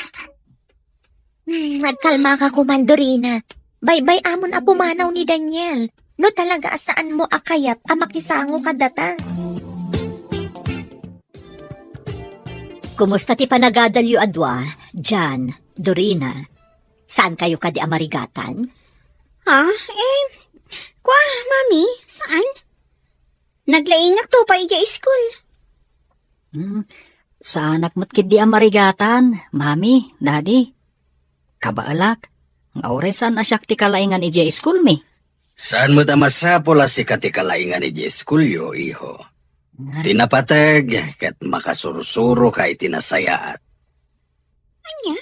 Hmm, nagkalmaka koma, Dorina. Baybay-amon a pumanaw ni Daniel. No talaga a saanmo a kayat a makisango kadata. Kumusta ti panagadalyo a dua, Jan, Dorina? Saankayo kadi a marigatan? Ha? Eh, kwa, Mami, saan? Naglaingak to pa idiay school. Hmm, saanak met ketdi a marigatan, Mami, Daddy. Kabaelak, nga uray saan a siak ti kalaingan idiay school mi. Saan met a masapul a sika ti kalaingan idiay schoolyo, iho. Ah. Ti napateg ket makasursuroka iti nasayaat. Ania?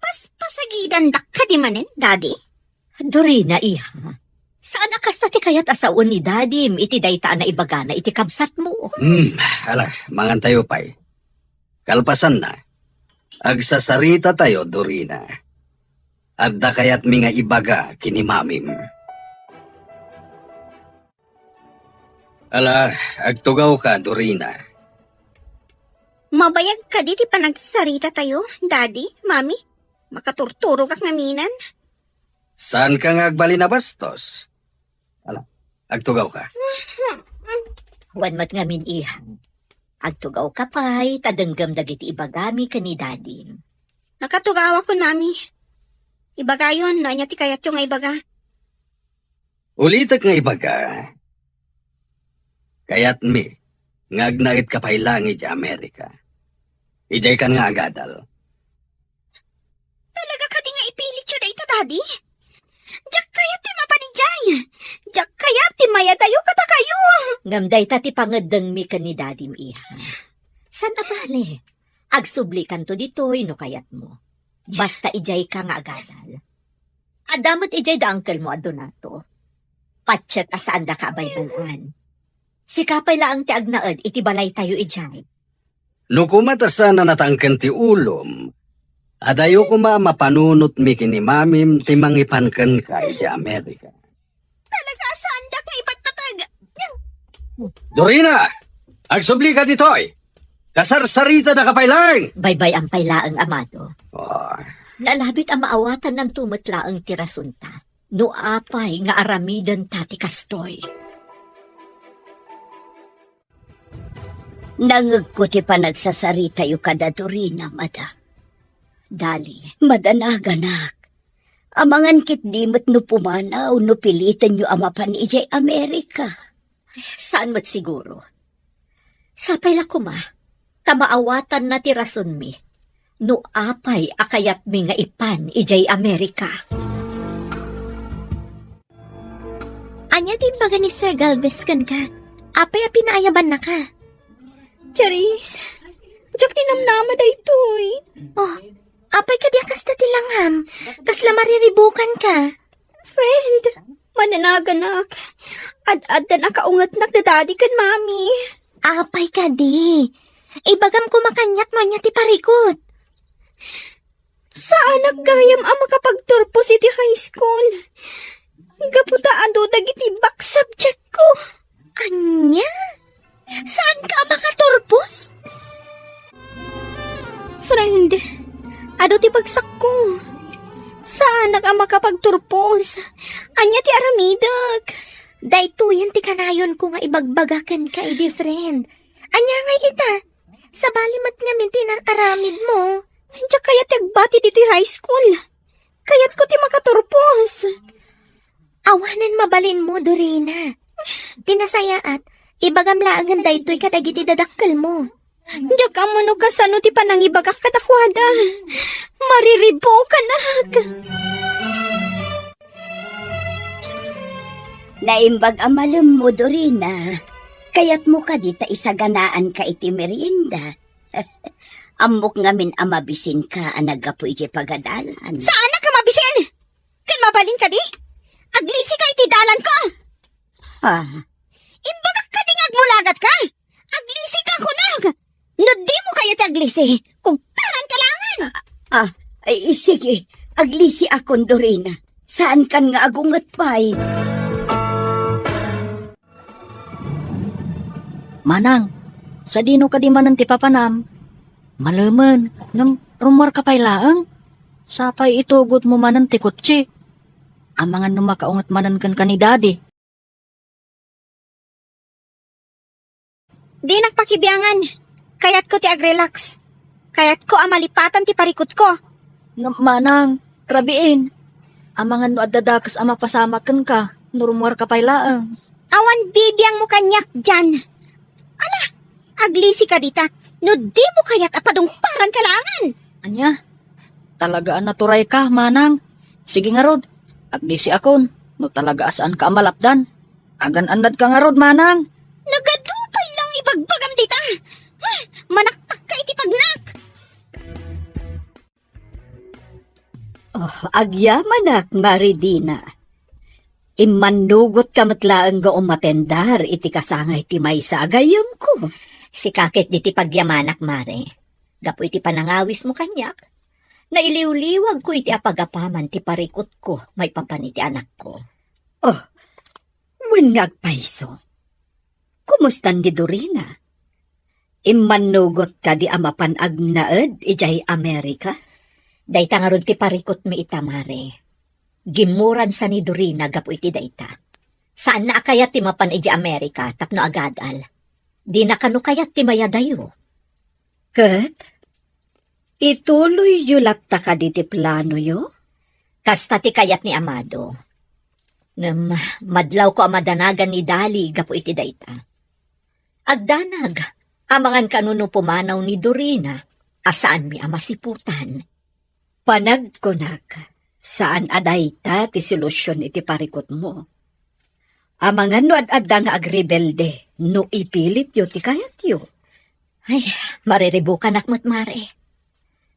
Pas-, pasagidandak kadi manen, Daddy? Dorina, iha. Saan a kasta ti kayat a sawen ni Dadim iti dayta a naibagana iti kabsatmo? Hmm, ala, mangantayo pay. Kalpasanna, agsasarita tayo, Dorina. Adda kayatmi nga ibaga ken ni Mamim. Ala, agtugawka, Dorina. Mabayag kadi ti panagsarita tayo, Daddy, Mami? Makaturturogak ngamin. Saanka nga agbalin a bastos? Ala, agtugawka. Wen met ngamin, iha. Agtugawka pay, ta denggem dagiti ibagami ken ni Dadim. Nakatugawakon, Mami. Ibagayon no ania ti kayatyo nga ibaga. Ulitek nga ibaga, kayatmi nga agnaedka pay laeng idiay Amerika. Idiaykan nga agadal. Talaga kadi nga ipilityo dayta, Daddy? Diak kayat ti mapan idiay. Diak kayat ti mayadayo kadakayo. Ngem dayta ti pangeddengmi ken ni Dadim, iha. Saan a bale? Agsublikanto ditoy no kayatmo. Basta idiayka nga agadal. Adda met idiay da uncle-mo a Donato. Patiek a saandaka a baybay-an. Sika pay laeng ti agnaed iti balaytayo idiay. No koma ta saan a natangken ti ulom, adayo koma a mapanunotmi ken ni Mamim ti mangipan kenka idiay Amerika. Talaga a saandak nga ipatpateg. Dorina! Agsublika ditoy! Kasarsaritadaka pay laeng! Baybay-am pay laeng, Amado. Ah. Nalabit a maawatannanto met laeng ti rasonta. No apay nga aramidenta ti kastoy. Nangngegko ti panagsasaritayo kada Dorina, Mada. Dali. Madanaganak. Amangan ketdi met no pumanaw no pilitenyo a mapan idiay Amerika. Saan met siguro. Sapay la koma, ta maawatanna ti rasonmi no apay a kayatmi nga ipan idiay Amerika. Ania ti imbaga ni Sir Galvez kenka? Apay a pinaayabannaka? Charis, diak ti namnama daytoy. Oh, apay kadi a kasta ti langam? Kasla mariribukanka? Friend, mananaganak. Ad-addan a kaungetnak da Daddy ken Mami. Apay kadi? Ibagam koma kaniak no ania ti parikut. Saanak gayam a makapagturpos iti high school. Gapu ta adu dagiti back subject ko. Ania? Saanka a makaturpos? Friend, adu ti bagsakko. Saanak a makapagturpos. Ania ti aramidek? Daytoyen ti kanayonko nga ibagbaga kenka idi, friend. Ania ngay ita? Sabali met ngamin ti inar-aramidmo. Diak kayat ti agbati ditoy high school. Kayatko ti makaturpos. Awanen mabalinmo, Dorina. Ti nasayaat, ibagam laengen daytoy kadagiti dadakkelmo. Diak ammo no kasano ti panangibagak kadakuada. Mariribukanak. Naimbag a malemmo, Dorina. Kayatmo kadi ta isaganaanka iti merienda? Ammok ngamin a mabisinka a naggapu idiay pagadalan. Saanak a mabisin? Ken mabalin kadi? Aglisika iti dalanko! Ha? Imbagak kadi nga agmulagatka? Aglisika, kunak! No dimo kayat ti aglisi, kugtaranka laengen! Ah, ay, sige. Aglisiakon, Dorina. Saankan nga agunget pay. Manang, sadino kadi manen ti papanam? Malemen, ngem rummuarka pay laeng. Sapay itugotmo manen ti kotse. Amangan no makaunget manen kenka ni Daddy. Dinak pakibiangan. Kayatko ti agrelax. Kayatko a malipatan ti parikutko. Ngem, Manang, rabiin. Amangan no adda dakes a mapasamak kenka, no rummuarka pay laeng. Awan bibiangmo kaniak, Jan. Ala, aglisika dita, no dimo kayat a padungparanka laengen. Ania? Talaga a naturayka, Manang. Sige ngarud, aglisiakon, no talaga a saanka a malapdan. Agan-annadka ngarud, Manang. Nagadu pay lang ibagbagam dita. Ha? Manaktakka iti pagnak. Oh, agyamanak, Mare Dina. Immannugotka met laeng nga umatendar iti kasangay ti maysa a gayyemko. Sika ket diti pagyamanak, Mare. Gapu iti panangawismo kaniak, nailiwliwagko iti apagapaman ti parikutko maipapan iti anakko. Oh, wen nga agpayso. Kumustan ni Dorina? Immannugot kadi a mapan agnaed idiay Amerika? Dayta ngarud ti parikutmi ita, Mare. Gimmuransa ni Dorina gapu iti dayta. Saanna a kayat ti mapan idiay Amerika tapno agadal. Dina kano kayat ti mayadayo. Ket, ituloyyo latta kadi ti planoyo? Kasta ti kayat ni Amado. Ngem, madlawko a madanagan ni Dali gapu iti dayta. Agdanag, amangan kano no pumanaw ni Dorina a saanmi a masiputan. Panagkunak, saan a dayta ti solusion iti parikutmo. Amangan no ad-adda nga agrebelde no ipilityo ti kayatyo. Ay, mariribukanak met, Mare.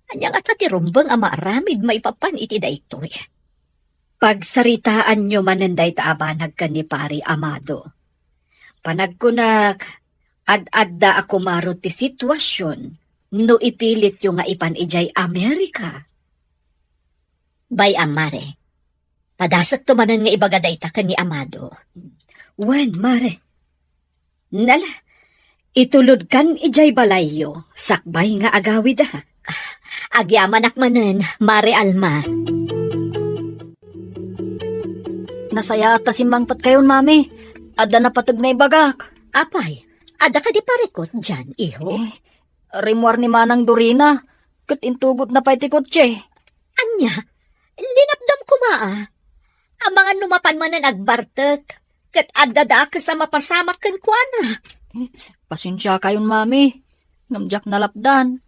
Ania ngata ti rumbeng a maaramid maipapan iti daytoy? Pagsaritaanyo manen dayta a banag ken ni Pari Amado. Panagkunak, ad-adda a kumaro ti situasion no ipilityo nga ipan idiay Amerika. Bay-am, Mare. Padasekto manen nga ibaga dayta ken ni Amado. Wen, Mare. Nala, itulodkan idiay balayyo, sakbay nga agawidak. Agyamanak manen, Mare Alma. Nasayaat ta simmangpetkayon, Mami. Adda napateg nga ibagak. Apay, adda kadi parikut dian, iho? Eh, rimmuar ni Manang Dorina, ket intugotna pay ti kotse. Ania? Linapdam koma, a. Amangan no mapan manen agbartek, ket adda dakes a mapasamak kenkuana. Pasensiakayon, Mami, ngem diak nalapdan.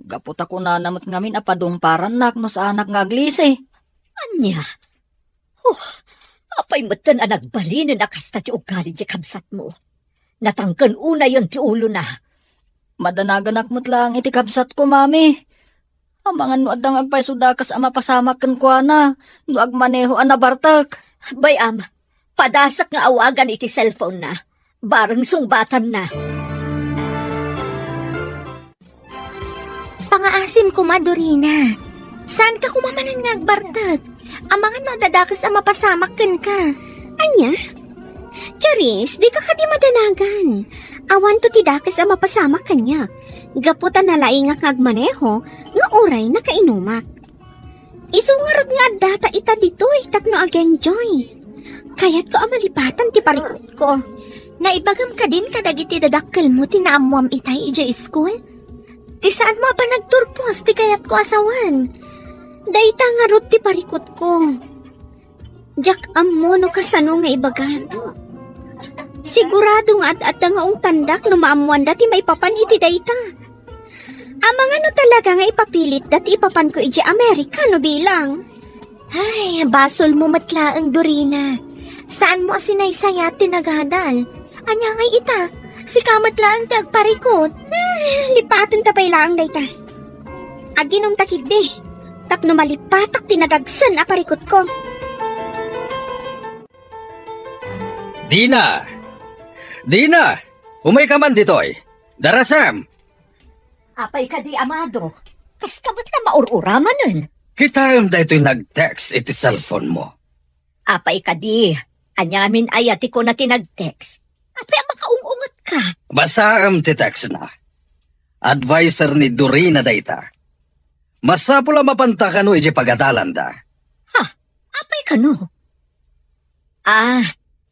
Gapu ta kunana met ngamin a padungparannak no saanak nga aglisi. Ania? Oh, apay metten a nagbalinen a kasta ti ugali ti kabsatmo? Natangken unayen ti ulona. Madanaganak met laeng iti kabsatko, Mami. Amangan no adda nga agpayso dakes a mapasamak kenkuana no agmaneho a nabartek. Bay-am, padasek nga awagan iti cellphone-na. Bareng sungbatanna. Pangaasim koma, Dorina. Saanka koma manen nga agbartek? Amangan no adda dakes a mapasamak kenka. Ania? Charis, dika kadi madanagan. Awanto ti dakes a mapasamak kaniak. Gapu ta nalaingak nga agmaneho, nga uray nakainumak. Isu ngarud nga addata ita ditoy tapno ag-enjoy. Kayatko a malipatan ti parikutko. Naibagam kadin kadagiti dadakkelmo ti naammoam itay idiay iskul? Ti saanmo a panagturpos ti kayatko a sawen. Dayta ngarud ti parikutko. Diak ammo no kasano nga ibagak. Sigurado nga ad-adda nga ungtandak no maammoanda ti maipapan iti dayta. Amangan no talaga nga ipapilitda ti ipapanko idiay Amerika no bilang. Ay, basolmo met laeng, Dorina. Saanmo a sinaysayat ti nagadal. Ania ngay ita? Sika met laeng ti agparikut. Ah, lipatenta pay laeng dayta. Aginumta ketdi tapno malipatak ti nadagsen a parikutko. Dina! Dina! Umayka man ditoy. Darasem! Apay kadi, Amado? Kaska met la maur-uramanen? Kitaem daytoy nag-text iti cellphone-mo. Apay kadi? Aniamin aya ti kuna ti nag-text? Apay a makaung-ungetka? Basaem ti text-na. Adviser ni Dorina dayta. Masapul a mapanta kano idiay pagadalanda. Ha? Apay kano? Ah,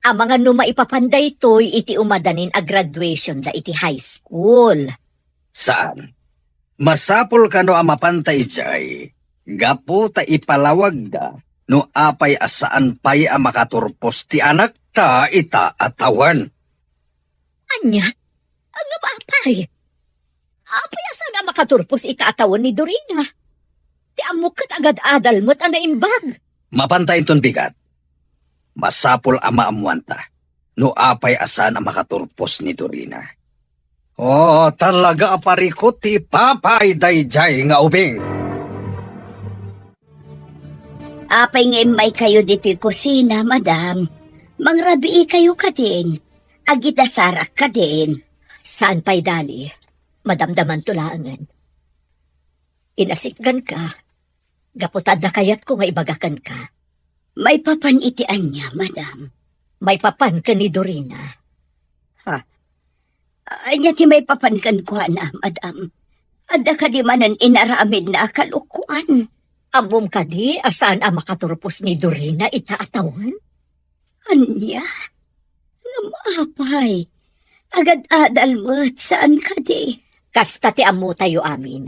amangan no maipapan daytoy iti umadanin a graduationda iti high school. Saan. Masapul kano a mapanta idiay, gapu ta ipalawagda no apay a saan pay a makaturpos ti anakta ita a tawen. Ania? Ngem apay? Apay a saan a makaturpos ita a tawen ni Dorina? Ti ammok ket agad-adal met a naimbag. Mapanta inton bigat. Masapul a maammuanta no apay a saan a makaturpos ni Dorina. Oh, talaga a parikut ti ipapay daydiay nga ubing. Apay nga immaykayo ditoy kusina, madam? Mangrabiikayo kadin. Agidasarak kadin. Saan pay, Dali? Madamdamanto laengen. Inasitganka, gapu ta adda kayatko nga ibaga kenka. Maipapan iti ania, madam? Maipapan ken ni Dorina. Ha? Ania ti maipapan kenkuana, madam? Adda kadi manen inaramidna a kalokoan? Ammom kadi a saan a makaturpos ni Dorina ita a tawen? Ania? Ngem apay? Agad-adal met, saan kadi? Kasta ti ammotayo amin.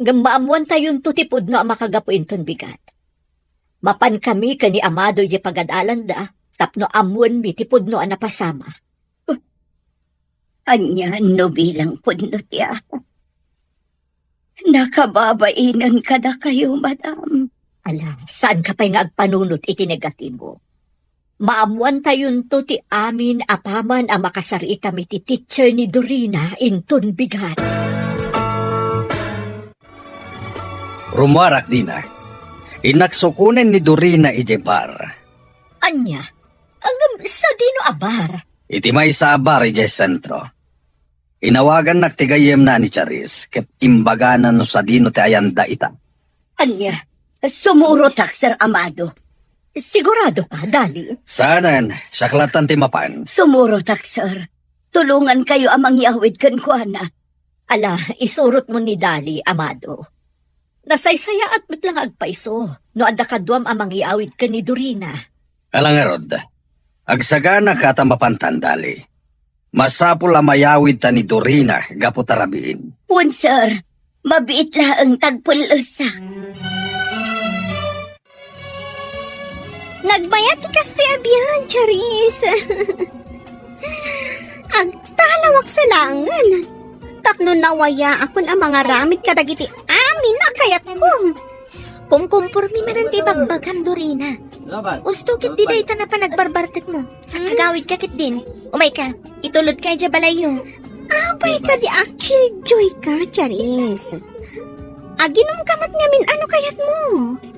Ngem maammuantayonto ti pudno a makagapu inton bigat. Mapankami ken ni Amado idiay pagad-alanda tapno ammoenmi ti pudno a napasamak. Ania no bilang pudno ti apo? Nakababainen kadakayo, madam. Ala, saanka pay nga agpanunot iti negatibo. Maammuantayonto ti amin apaman a makasaritam iti teacher ni Dorina inton bigat. Rummuarak dina. Innak sukonen ni Dorina idiay bar. Ania? Ngem sadino a bar? Iti maysa a bar idiay sentro. Inawagannak ti gayyemna a ni Charis ket imbagana no sadino ti ayanda ita. Ania? Sumurotak, Sir Amado. Siguradoka, Dali? Saanen, siak lattan ti mapan. Sumurotak, sir. Tulongankayo a mangyawid kenkuana. Ala, isurotmo ni Dali, Amado. Nasaysayaat met la nga agpaiso no adda kaduam a mangyawid ken ni Dorina. Ala ngarud, agsaganaka ta mapantan, Dali. Masapul a mayawidta ni Dorina gapu ta rabiin. Wen, sir. Mabiit laeng ta agpullosak. Nagbayat ti kastoy a biag, Charis. Agtalawak sa laengen. Tapno nawayaakon a mangaramid kadagiti amin a kayatko. Kumkumpormi manen ti ibagbagam, Dorina. Usto ketdi dayta napan agbarbartekmo. Agawidka ketdin. Umayka, itulodka idiay balayyo. Apay kadi a killjoyka, Charis? Aginumka met ngamin a no kayatmo.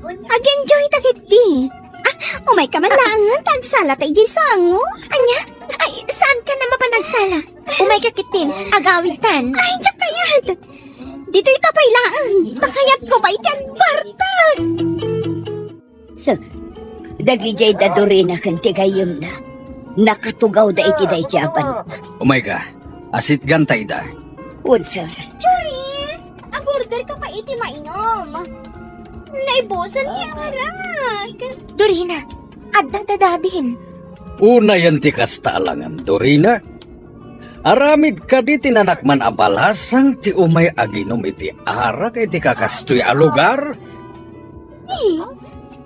Ag-enjoyta ketdi. Ah, umayka man laengen ta agsalata idiay sango. Ania? Ay, saanka a mapan agsala? Umayka ketdin, agawidtan. Ay, diak kayat. Ditoyta pay laeng, ta kayatko pay ti agbartek. Sir, dagidiay da Dorina ken ti gayyemna. Nakatugawda iti daydiay a banua. Umayka, asitganta ida. Wen, sir. Charis, agorderka pay iti mainum. Naibusan ti arak. Dorina, adda dadadim. Unayen ti kasta a langam, Dorina. Aramid kadi ti nanakman a balasang ti umay aginum iti arak iti kakastoy a lugar? Eh,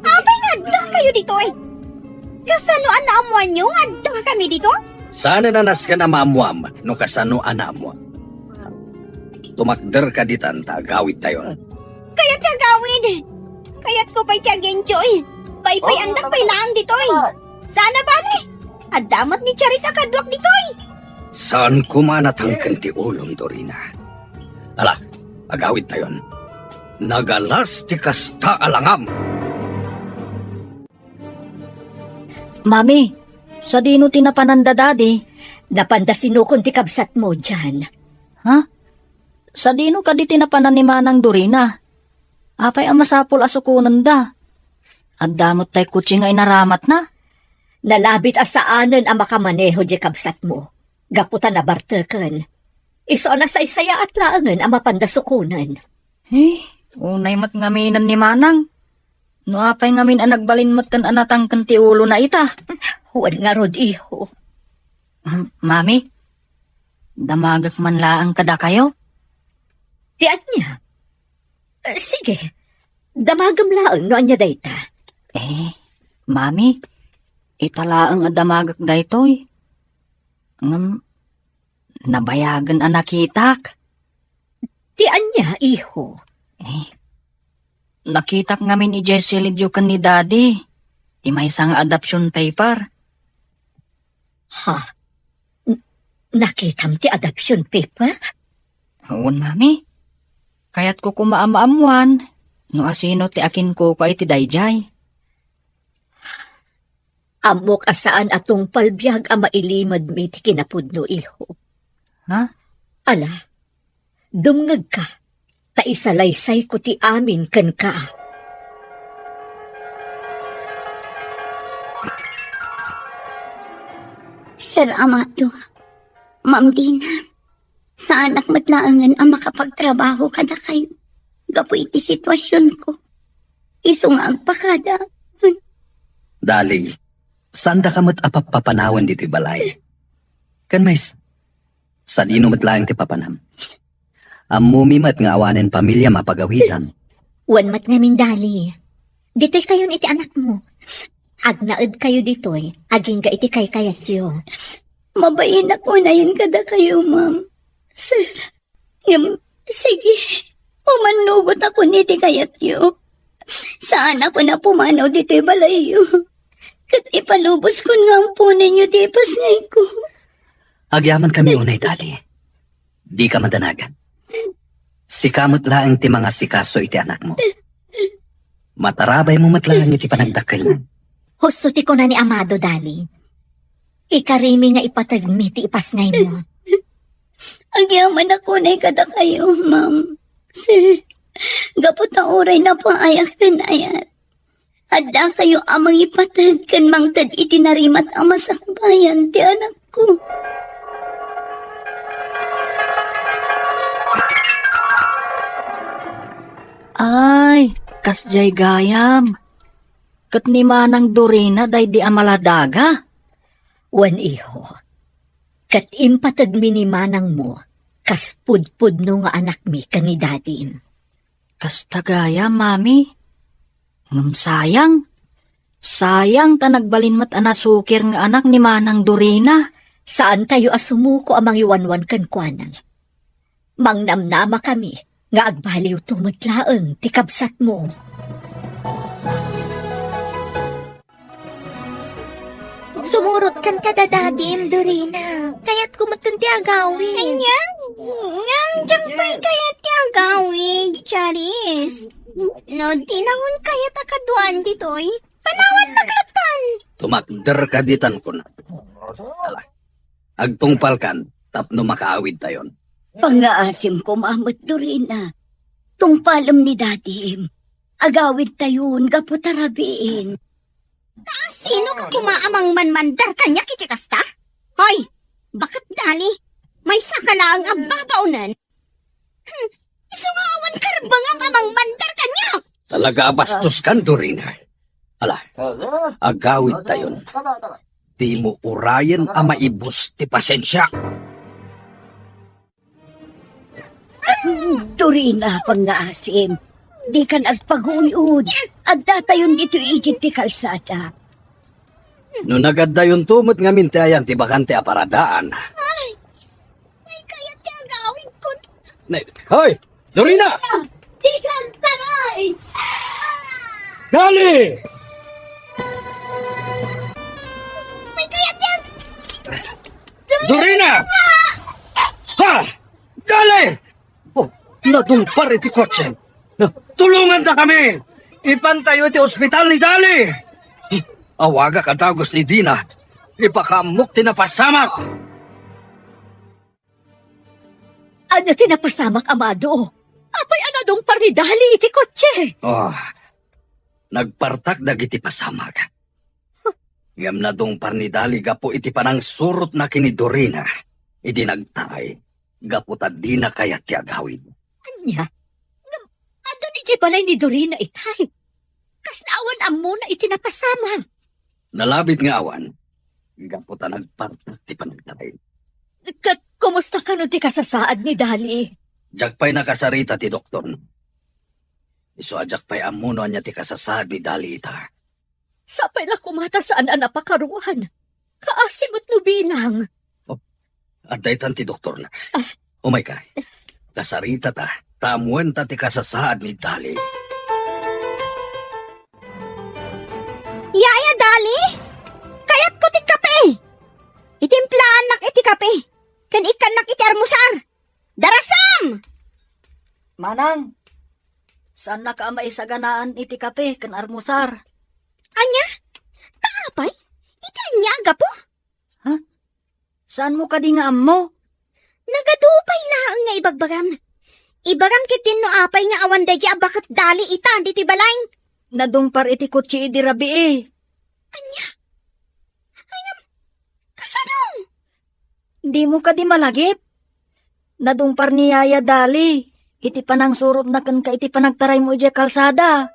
apay nga addakayo ditoy? Kasano a naammoanyo nga addakami ditoy? Saan a nasken a maammoam no kasano a naammoam. Tumakder kaditan ta agawidtayon. Kayat ti agawid. Kayatko pay ti agenjoy. Paypayandak pay laeng ditoy. Saan a bale. Adda met ni Charis a kaduak ditoy. Saan koma a natangken ti ulom, Dorina. Ala, agawidtayon. Nagalas ti kasta a langam. Mami, sadino ti napanan da Dadi? Napanda sinukon ti kabsatmo, Jan. Ha? Sadino kadi ti napanan ni Manang Dorina? Apay a masapul a sukonenda? Adda met tay kotse nga inaramatna. Nalabit a saanen a makamaneho diay kabsatmo, gapu ta nabarteken. Isu a nasaysayaat laengen a mapanda sukonen. Eh, unay met ngaminen ni Manang. No apay ngamin a nagbalin metten a natangken ti ulona ita? Wen ngarud, iho. Hmm, Mami, damagek man laeng kadakayo? Ti ania? Eh, sige, damagem laeng no ania dayta. Eh, Mami, ita laeng a damagek daytoy. Ngem, nabayagen a nakitak. Ti ania, iho? Eh, nakitak ngamin idiay silidyo ken ni Daddy ti maysa nga adoption paper. Ha? N-, nakitam ti adoption paper? Wen, Mami. Kayatko koma a maammoan no asino ti akinkukua iti daydiay. Ammok a saan a tungpal biag a mailimedmi ti kinapudno, iho. Ha? Ala, dumngegka, ta isalaysayko ti amin kenka. Sir Amado, Ma'am Dina, saanak met laengen a makapagtrabaho kadakayo gapu iti situasionko. Isu nga agpakada. Dali, saandaka met a papapanawen ditoy balay. Ken mais, sadino met laeng ti papanam? Ammomi met nga awanen pamiliam a pagawidan. Wen met ngamin, Dali. Ditoykayon iti anakmo. Agnaedkayo ditoy, agingga iti kaykayatyo. Mabainak unayen kadakayo, ma'am. Sir, ngem, sige, umannugotakon iti kayatyo. Saanakon a pumanaw ditoy balayyo. Ket ipaluboskon nga amponenyo ti ipasngayko. Agyamankami unay, Dali. Dika madanag. Sika met laeng ti mangasikaso iti anakmo. Matarabaymo met laeng iti panagdakkelna. Husto ti kuna ni Amado, Dali. Ikarimi nga ipategmi ti ipasngaymo. Agyamanak unay kadakayo, ma'am. Sir, gapu ta uray napaayak ken ayat, addakayo a mangipateg ken mangted iti narimat a masakbayan ti anakko. Ay, kasdiay gayam. Ket ni Manang Dorina daydi a maladaga? Wen, iho. Ket impategmi ni manangmo kas pudpudno nga anakmi ken ni dadim. Kasta gayam, Mami. Ngem sayang. Sayang ta nagbalin met a nasukir nga anak ni Manang Dorina. Saantayo a sumuko a mangiwanwan kenkuana. Mangnamnamakami nga agbaliwto met laeng ti kabsatmo. Sumurotkan kada dadim, Dorina. Kayatko metten ti agawid. Ania? Ngem diak pay kayat ti agawid, Charis. No dinangon kayat a kaduaan ditoy, panawannak lattan. Tumakderka ditan, kuna. Ala, agtungpalkan tapno makaawidtayon. Pangngaasim koma met, Dorina. Tungpalem ni dadim. Agawidtayon gapu ta rabiin. Sino ka koma a mangmanmandar kaniak iti kasta? Hoy, baket Dali, maysaka laeng a babaonen. Hmm, isu nga awan karbengam a mangmandar kaniak! Talaga a bastos kan, Dorina. Ala, agawidtayon. Dimo urayen a maibus ti pasensiak. Dorina, pangngaasim. Dikan agpaguy-ud. Addatayon ditoy igid ti kalsada. No nagaddayonto met ngamin ti ayan ti bakante a paradaan. Ay, may kayat ti agawidko. Nay, hoy! Dorina! Dikan, taray! Dali! May kayat ti ag- Dorina! Ha! Dali! Oh, nadungpar iti kotse. Tulonganta kami! Ipantayo iti ospital ni Dali! Awagak a dagus ni Dina. Ipakaammok ti napasamak! Ania ti napasamak, Amado? Apay a nadungpar ni Dali iti kotse? Oh, nagpartak dagiti pasamak. Ngem nadungpar ni Dali gapu iti panangsurotna ken ni Dorina idi nagtaray, gapu ta dina kayat ti agawid. Ania? Ngem adun idiay balay ni Dorina itay? Kasla awan ammona iti napasamak. Nalabit nga awan, gapu ta nagpartak ti panagtaray. Ket kumusta kano ti kasasaad ni Dali? Diak pay nakasarita ti doktorna. Isu a diak pay ammo no ania ti kasasaad ni Dali ita. Sapay la koma ta saan a napakaruan. Kaasi met no bilang. Oh, adda itan ti doktorna. Ah. Umayka. Kasarita ta, ta ammoenta ti kasasaad ni Dali. Yaya Dali, kayatko ti kape. Itimplaannak iti kape, ken ikkannak iti armusar. Darasam! Manang, saannaka a maisaganaan iti kape ken armusar. Ania? Ta apay? Iti ania a gapu? Ha? Saanmo kadi nga ammo? Nagadu pay laeng nga ibagbagam. Ibagam ketdin no apay nga awan daydi a baket Dali ita ditoy balay. Nadungpar iti kotse idi rabii. Ania? Ay, ngem, kasano? Dimo kadi malagip? Nadungpar ni Yaya Dali iti panangsurotna kenka iti panagtaraymo idiay kalsada.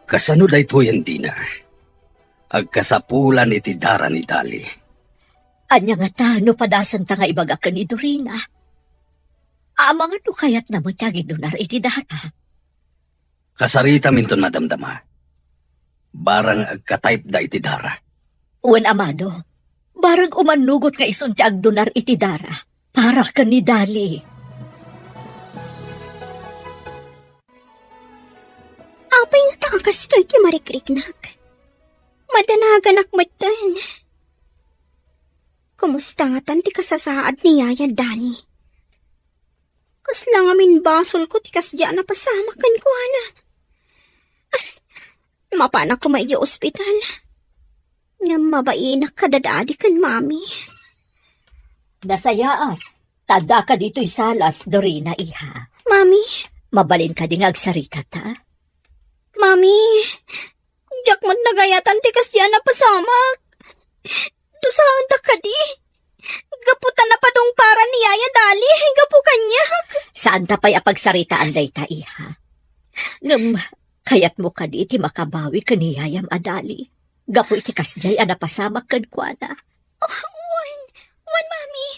Kasano daytoyen, Dina? Agkasapulan iti dara ni Dali. Ania ngata no padasenta nga ibaga ken ni Dorina? Amangan no kayatna met ti agidunar iti dara. Kasaritam inton madamdama. Barang agka-type-da iti dara. Wen, Amado, barang umannugot nga isun ti agdunar iti dara para ken ni Dali. Apay ngata a kastoy ti marikriknak? Madanaganak metten. Kumusta ngatan ti kasasaad ni Yaya Dani? Kasla ngamin basolko ti kasdiay a napasamak kenkuana. Ah, mapanak koma idiay ospital. Ngem mabainak kadadadi ken mami. Nasayaat, ta addaka ditoy salas, Dorina, iha. Mami? Mabalin kadi nga agsarita ta? Mami, diak met nagayatan ti kasdiay a napasamak. Dusaendak kadi. Gapu ta napadungparan ni Yaya Dali, gapu kaniak. Saanta pay a pagsaritaan dayta, iha. Ngem, kayatmo kadi ti makabawi ken ni Yayam a Dali gapu iti kasdiay a napasamak kenkuana? Oh, wen, wen, Mami.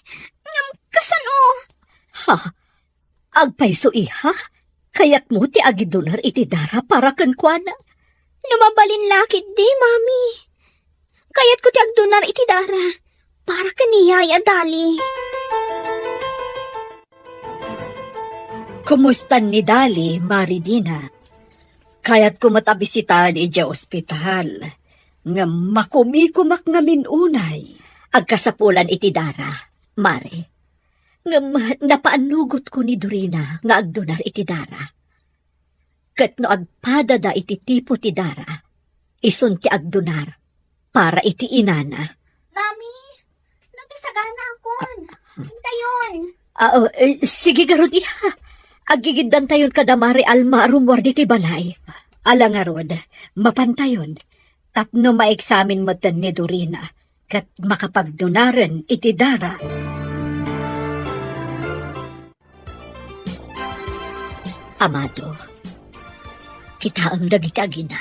Ngem kasano? Ha? Agpayso, iha? Kayatmo ti agidunar iti dara para kenkuana? No mabalin la ketdi, Mami. Kayatko ti agdunar iti dara para ken ni Yaya Dali. Kumusta ni Dali, Mari Dina? Kayatko met a bisitaen idiay ospital, ngem makumikumak ngamin unay. Agkasapulan iti dara, Mari. Ngem napaannugotko ni Dorina nga agdunar iti dara. Ket no agpadada iti tipo ti dara, isun ti agdunar para iti inana. Mami, nagkasaganaakon. Intayon. Ah, oh, eh, sige garud, iha. Agigiddantayon kada Mari Alma a rummuar ditoy balay. Ala ngarud, mapantayon. Tapno maeksamin metten ni Dorina ket makapagdunaren iti dara. Amado, kitaem dagiti agina.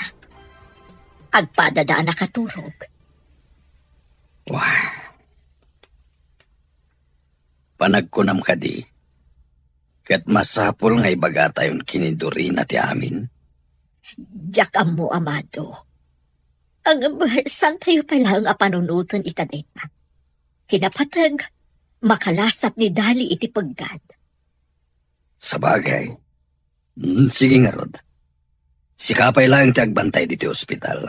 Agpadada a nakaturog. Wah. Panagkunam kadi, ket masapul nga ibagatayon ken ni Dorina ti amin? Diak ammo, Amado. Ngem, saantayo pay laeng a panunoten ita dayta. Ti napateg, makalasat ni Dali iti peggad. Sabagay. Hmm, sige ngarud. Sika pay laeng ti agbantay ditoy ospital.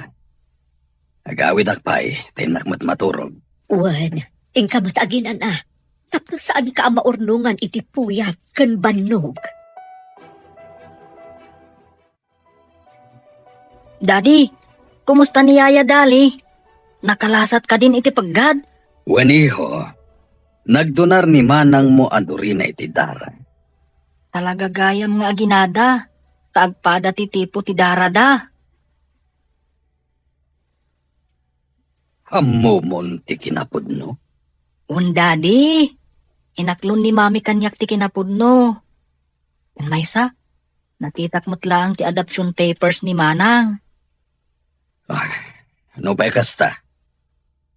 Agawidak pay, ta innak met maturog. Wen, inka met aginana. Tapno saanka a maurnongan iti puyat ken bannog. Daddy, kumusta ni Yaya Dali? Nakalasat kadin iti peggad? Wen, iho, nagdunar ni manangmo a Dorina iti dara. Talaga gayam nga aginada, ta agpada ti tipo ti darada. Ammomon ti kinapudno? Wen, Daddy, inaklon ni Mami kaniak ti kinapudno. Maysa, nakitak met laeng ti adoption papers ni Manang. Ay, no pay kasta,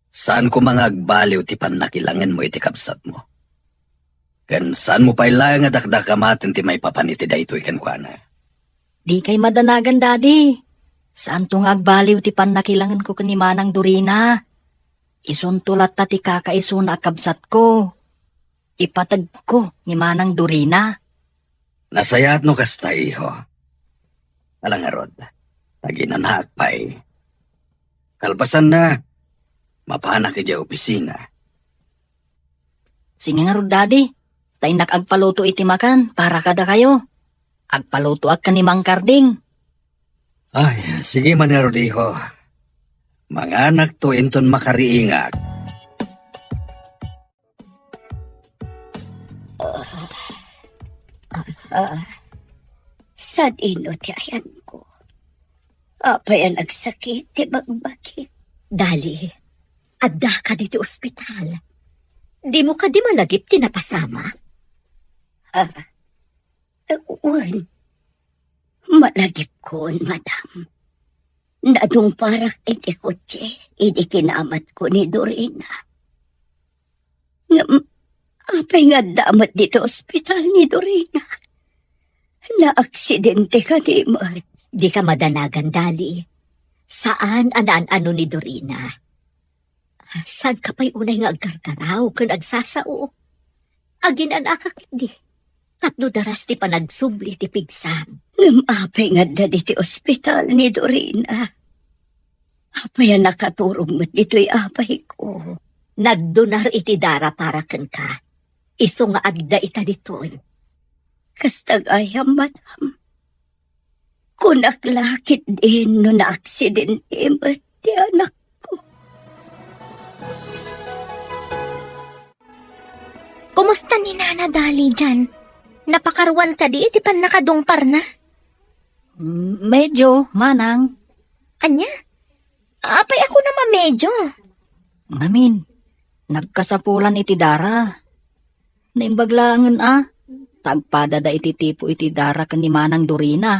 saan koma nga agbaliw ti pannakilangenmo iti kabsatmo. Ken saanmo pay laeng nga dakdakamaten ti maipapan iti daytoy kenkuana. Dikay madanagan, Daddy. Saanto nga agbaliw ti pannakilangenko ken ni Manang Dorina. Isunto latta ti kakaisuna a kabsatko. Ipateg ko ni Manang Dorina. Nasayaat no kasta, iho. Ala ngarud, aginanaak pay. Kalpasanna, mapanak idiay opisina. Sige ngarud, Daddy. Ta innak agpaluto iti makan para kadakayo. Agpalutoak ken ni Mang Karding. Ay, sige man ngarud, iho. Manganakto inton makariingak. Ah, sadino ti ayanko? Apay a nagsakit ti bakbakit? Dali, addaka ditoy ospital. Dimo kadi malagip ti napasamak? Ah, wen. Malagipkon, madam. Nadungparak iti kotse idi kinamatko ni Dorina. Ngem, apay nga adda met ditoy ospital ni Dorina? Naaksidente kadi met? Dika madanagan, Dali. Saan a naan-ano ni Dorina. Saanka pay unay nga agkarkaraw ken agsasao? Aginanaka ketdi. Tapno daras ti panagsubli ti pigsam. Ngem apay nga adda ditoy ospital ni Dorina? Apay a nakaturog met ditoy apayko? Nagdonar iti dara para kenka. Isu nga adda ita ditoy. Kasta gayam, madam. Kunak la ketdin no naaksidente met ti anakko. Kumusta ni Nana Dali diyan? Napakaruan kadi iti pannakadungparna? Mm, medyo, manang. Ania? Apay a kunam a medyo? Ngamin, nagkasapulan iti dara. Naimbag laengen a, ta agpadada iti tipo iti dara ken ni Manang Dorina.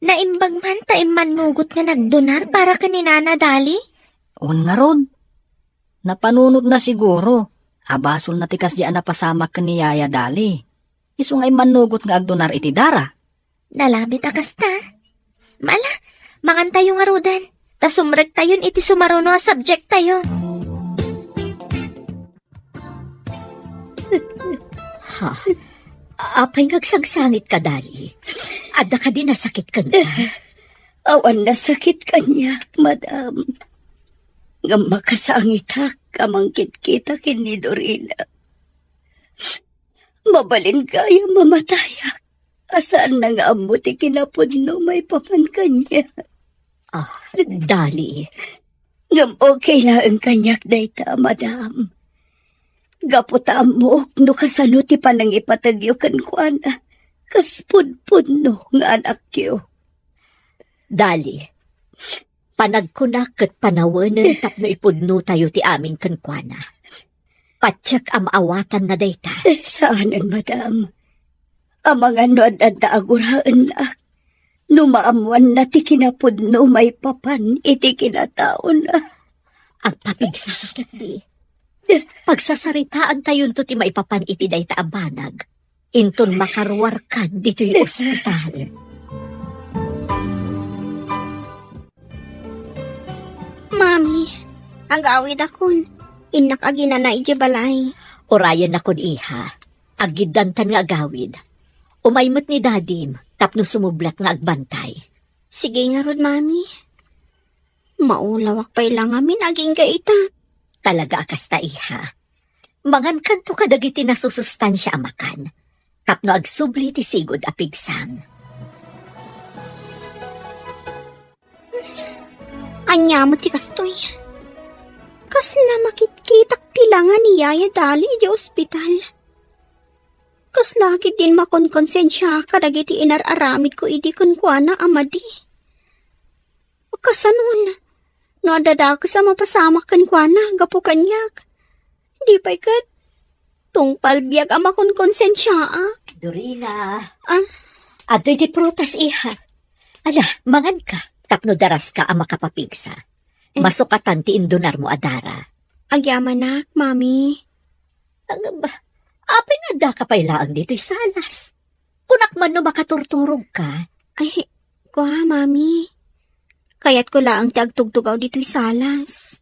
Naimbag man ta immannugot nga nagdonar para ken ni Nana Dali? Wen ngarud. Napanunotna siguro. A basolna ti kasdi a napasamak ken ni Yaya Dali. Isu nga immannugot nga agdonar iti dara. Nalabit a kasta. Ala, mangantayo ngaruden. Ta sumrektayon iti sumaruno a subject tayo. Ha? Apay nga agsangsangitka, Dali? Adda kadi nasakit kenka? Awan nasakit kaniak, madam. Ngem makasangitak a mangkitkita ken ni Dorina. Mabalin gayam a matayak a saanna nga ammo ti kinapudno maipapan kaniak. Ah, Dali. Ngem okay laeng kaniak dayta, madam. Gapu ta ammok no kasano ti panangipategyo kenkuana, kas pudpudno nga anakyo. Dali, panagkunak ket panawenen tapno ipudnotayo ti amin kenkuana. Patiek a maawatanna dayta. Eh, saanen, madam. Amangan no ad-adda a guraennak, no maammoanna ti kinapudno maipapan iti kinataona. Agpapigsa ketdi. Pagsasaritaantayonto ti maipapan iti dayta a banag. Inton makaruarkan ditoy ospital. Mami, agawidakon. Innak aginana idiay balay. Urayennakon, iha. Aggiddantan nga agawid. Umay met ni dadim tapno sumublak nga agbantay. Sige ngarud, Mami. Maulawak pay la ngamin agingga ita. Talaga a kasta, iha. Mangankanto kadagiti nasusustansia a makan tapno agsubli ti sigud a pigsang. Ania met ti kastoy? Kasla makitkitak ti langa ni Yaya Dali idiay ospital. Kasla ketdin makonkonsensia kadagiti inar-aramidko idi kenkuana a madi. Kasanon, no adda dakes a mapasamak kenkuana gapu kaniak, di pay ket tungpal biag a makonkonsensiaak. Dorina. Ah? Adtoy ti prutas, iha. Ala, manganka, tapno daraska a makapapigsa. Eh. Masukatan ti indunarmo a dara. Agyamanak, Mami. Ang, ba, apay nga addaka pay laeng ditoy salas? Kunak man no makaturturogka. Ay, kua, Mami. Kayatko laeng ti agtugtugaw ditoy salas.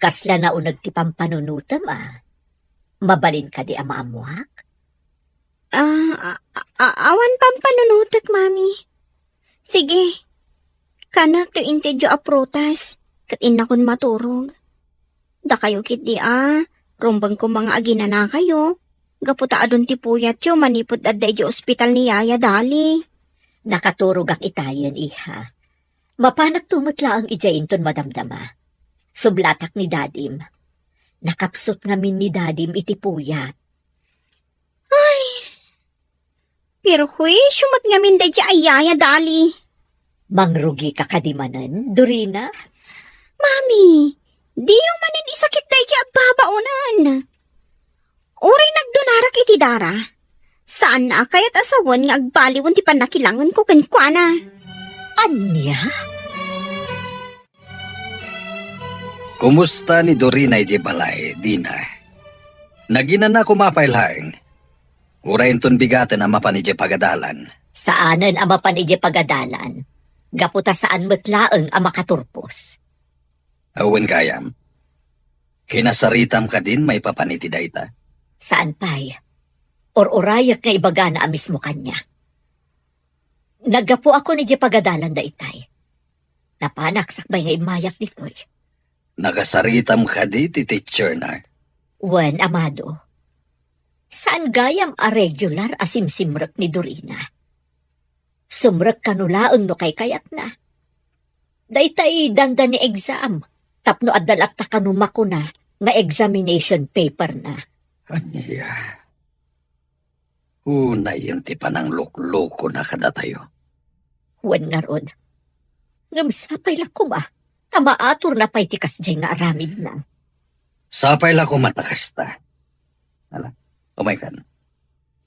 Kasla nauneg ti pampanunotem, a. Mabalin kadi a maammoak? Ah, a-, a-, awan pampanunotek, Mami. Sige, kanak ti intedyo a prutas, ket innakon maturog. Dakayo ketdi a, rumbeng koma nga aginanakayo, gapu ta adun ti puyatyo manipud adda idiay ospital ni Yaya Dali. Nakaturogak itayen, iha. Mapanakto met laeng idiay inton madamdama. Sublatak ni Dadim. Nakapsut ngamin ni Dadim iti puyat. Ay, perhuisio met ngamin daydiay a Yaya Dali. Mangrugika kadi manen, Dorina? Mami, diyo manen isakit daydiay a babaonen. Uray nagdunarak iti dara, saanna a kayat a sawen nga agbaliwen ti pannakilangenko kenkuana. Ania? Kumusta ni Dorina idiay balay, Dina? Naginana koma pay laeng. Uray inton bigaten a mapan idiay pagadalan. Saanen a mapan idiay pagadalan. Gapu ta saan met laeng a makaturpos. Awan gayam. Kinasaritam kadin maipapan iti dayta? Saan pay. Or-orayek nga ibagana a mismo kaniak. Naggapuakon idiay pagadalan daytay. Napanak sakbay nga immayak ditoy. Nakasaritam kadi ti teacher na? Wen, amado. Saan gayam a regular a simsimrek ni Dorina. Sumrek kano laeng no kaykayatna. Daytay dandani exam, tapno adda latta kano makuna nga examination paper na. Ania? Unayen ti panangluklukona kadatayo. Wen ngarud, ngem sapay la koma ta maaturna pay ti kasdiay nga aramidna. Sapay la koma ta kasta. Ala, umaykan.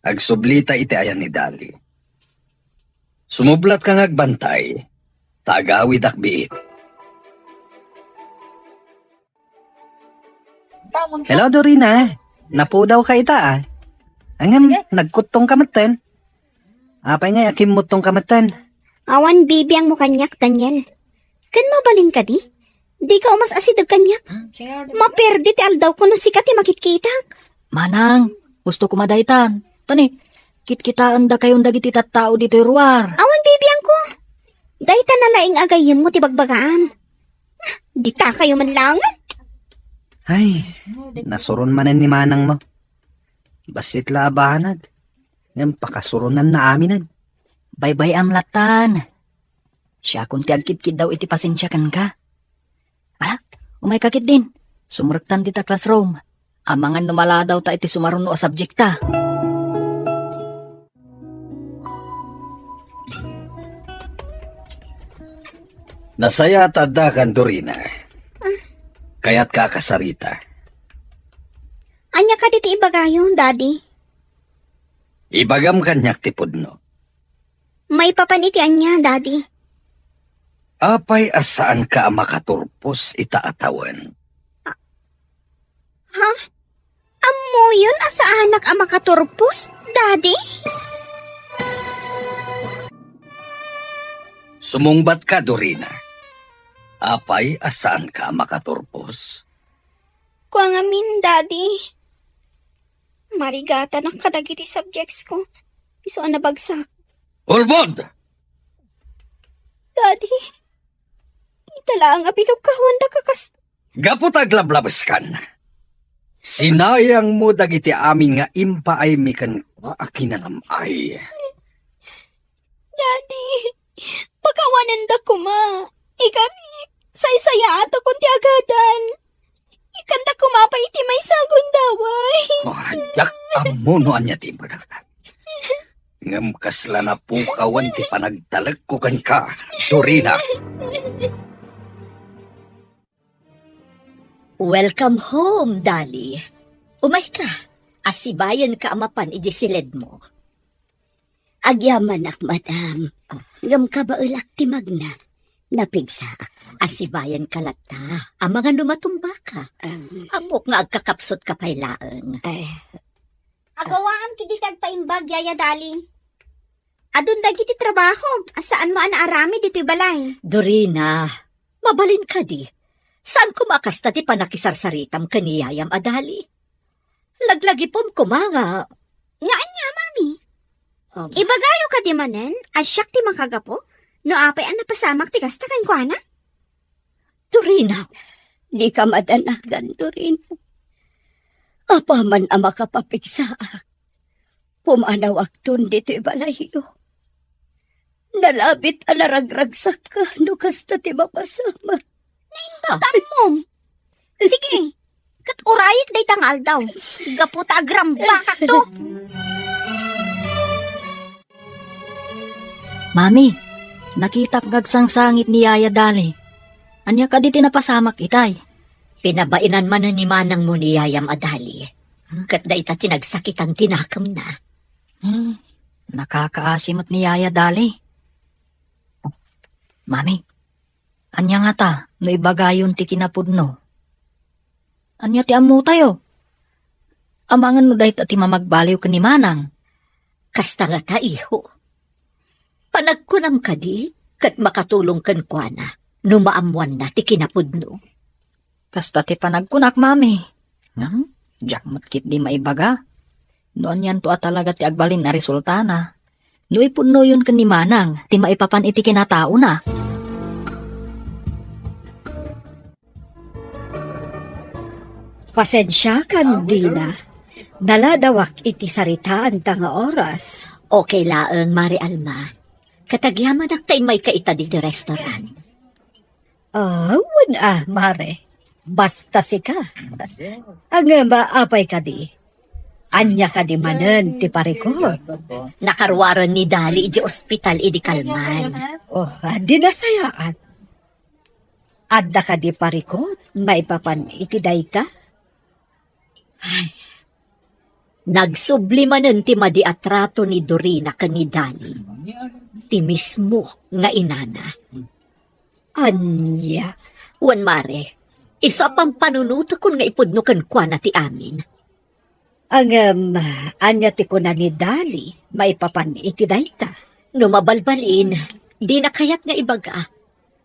Agsublita iti ayan ni Dali. Sumublatka nga agbantay, ta agawidak biit. Hello, Dorina. Napudawka ita, a. Ngem, sige, nagkuttongka metten. Apay ngay a kimmuttongka metten? Awan bibiangmo kaniak, Daniel. Ken mabalin kadi? Dika umas-asideg kaniak. Maperdi ti aldawko no sika ti makitkitak. Manang, gusto ko madaytan. Tani, kitkitaendakayon dagiti tattao ditoy ruar. Awan bibiangko. Dayta na laeng a gayyemmo ti bagbagaam. Ditakayo man laengen. Ay, nasuron manen ni manangmo. Bassit la a banag. Ngem pakasuronnanna aminen. Baybay-am lattan. Siakon ti agkitkiddaw iti pasensia kenka. Ala, umayka ketdin. Sumrektan dita classroom. Amangan no maladawta iti sumaruno a subjekta. Nasayaat ta addakan, Dorina. Kayatka a kasarita. Ania kadi ti ibagayo, Daddy? Ibagam kaniak ti pudno. Maipapan iti ania, Daddy? Apay a saanka a makaturpos ita a tawen? Ha? Ammoyon a saanak a makaturpos, Daddy? Sumungbatka, Dorina. Apay a saanka a makaturpos? Kua ngamin, Daddy. Marigatanak kadagiti subjects ko. Isu a nabagsak. Ulbod! Daddy, ita laeng a bilog kahuanda kakas- Gapu ta aglablabeskan, sinayangmo dagiti amin nga impaaymi kenka a kinanam-ay. Daddy, pakawanenda koma. Ikami, saysayaatakon ti agadal. Ikanta koma pay iti maysa a gundaway. Oh, diak ammo no ania ti imbagak. Ngem kasla napukawan ti panagtalekko kenka, Dorina. Welcome home, Dali. Umayka, asibayenka a mapan idiay siledmo. Agyamanak, madam. Ah. Ngem kabaelak ti magna. Napigsaak. Asibayanka latta. Amangan no matumbaka. Am. Ammok nga agkakapsutka pay laeng. Ay. Agawaan kadi ti agpaimbag, Yaya Dali. Adun dagiti trabahom a saanmo a naaramid ditoy balay. Dorina, mabalin kadi. Saan koma a kasta ti pannakisarsaritam ken ni yayam a Dali? Laglagipem koma nga. Nga ania, Mami? Um. Ibagayo kadi manen a siak ti makagapu no apay a napasamak ti kasta kenkuana? Dorina, dika madanagan, Dorina. Apaman a makapapigsaak, pumanawakton ditoy balayyo. Nalabit a naragragsakka no kasta ti mapasamak. Naimbag ka ammom. Sige, ket urayek dayta nga aldaw. Gapu ta agrambakakto. Mami, nakitak nga agsangsangit ni Yaya Dali. Ania kadi ti napasamak itay? Pinabaenan manen ni manangmo ni yayam a Dali. Ket dayta ti nagsakitan ti nakemna. Hmm, nakakaasi met ni Yaya Dali. Mami, ania ngata no ibagayon ti kinapudno? Ania ti ammotayo? Amangan no dayta ti mamagbaliw ken ni manang. Kasta ngata, iho. Panagkunam kadi, ket makatulong kenkuana no maammoanna ti kinapudno. Kasta ti panagkunak, Mami. Ngem, diak met ketdi maibaga no anianto a talaga ti agbalin a resultana no ipudnoyon ken ni manang ti maipapan iti kinataona. Pasensiakan, Dina. Naladawak iti saritaanta nga oras. Okay laeng, Mare Alma. Ket agyamanak ta immayka ita ditoy restaurant. Ah, wen a, Mare. Basta sika. Ngem, apay kadi? Ania kadi manen ti parikut? Nakaruaren ni Dali idiay ospital idi kalman. Oh, di nasayaat. Adda kadi parikut maipapan iti dayta? Ay, nagsubli manen ti madi a trato ni Dorina ken ni Dali, ti mismo nga inana. Ania? Wen, Mare, isu a pampanunotekon nga ipudno kenkuana ti amin. Ngem, ania ti kuna ni Dali maipapan iti dayta? No mabalbalin, dina kayat nga ibaga.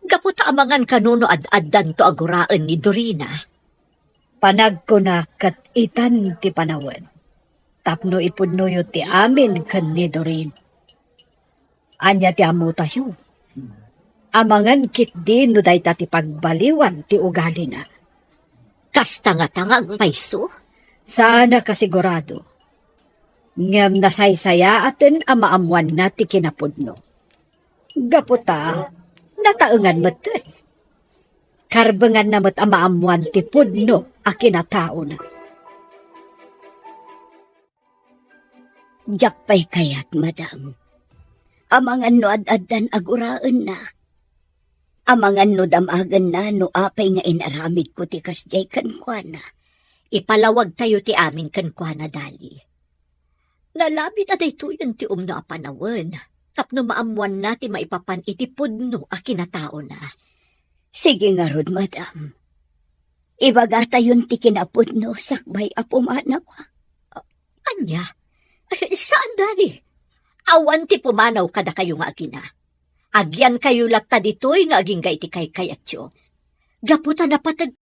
Gapu ta amangan kano no ad-addanto a guraen ni Dorina. Panagkunak ket itan ti panawen tapno ipudnoyo ti amin ken ni Dorina. Ania ti ammotayo? Amangan ketdi no dayta ti pagbaliwan ti ugalina. Kasta ngata nga agpayso? Saan a kasigurado. Ngem nasaysayaaten a maammoanna ti kinapudno. Gapu ta, nataengan metten. Karbenganna met a maammoan ti pudno a kinataona. Diak pay kayat, madam. Amangan no ad-addan a guraennak. Amangan no damagenna no apay nga inaramidko ti kasdiay kenkuana. Ipalawagtayo ti amin kenkuana, Dali. Nalabit a daytoyen ti umno a panawen tapno maammoanna ti maipapan iti pudno a kinataona. Sige ngarud, madam. Ibagatayon ti kinapudno sakbay a pumanawak. Ania? Saan, Dali? Awan ti pumanaw kadakayo nga agina. Agyankayo latta ditoy nga agingga iti kaykayatyo. Gapu ta napateg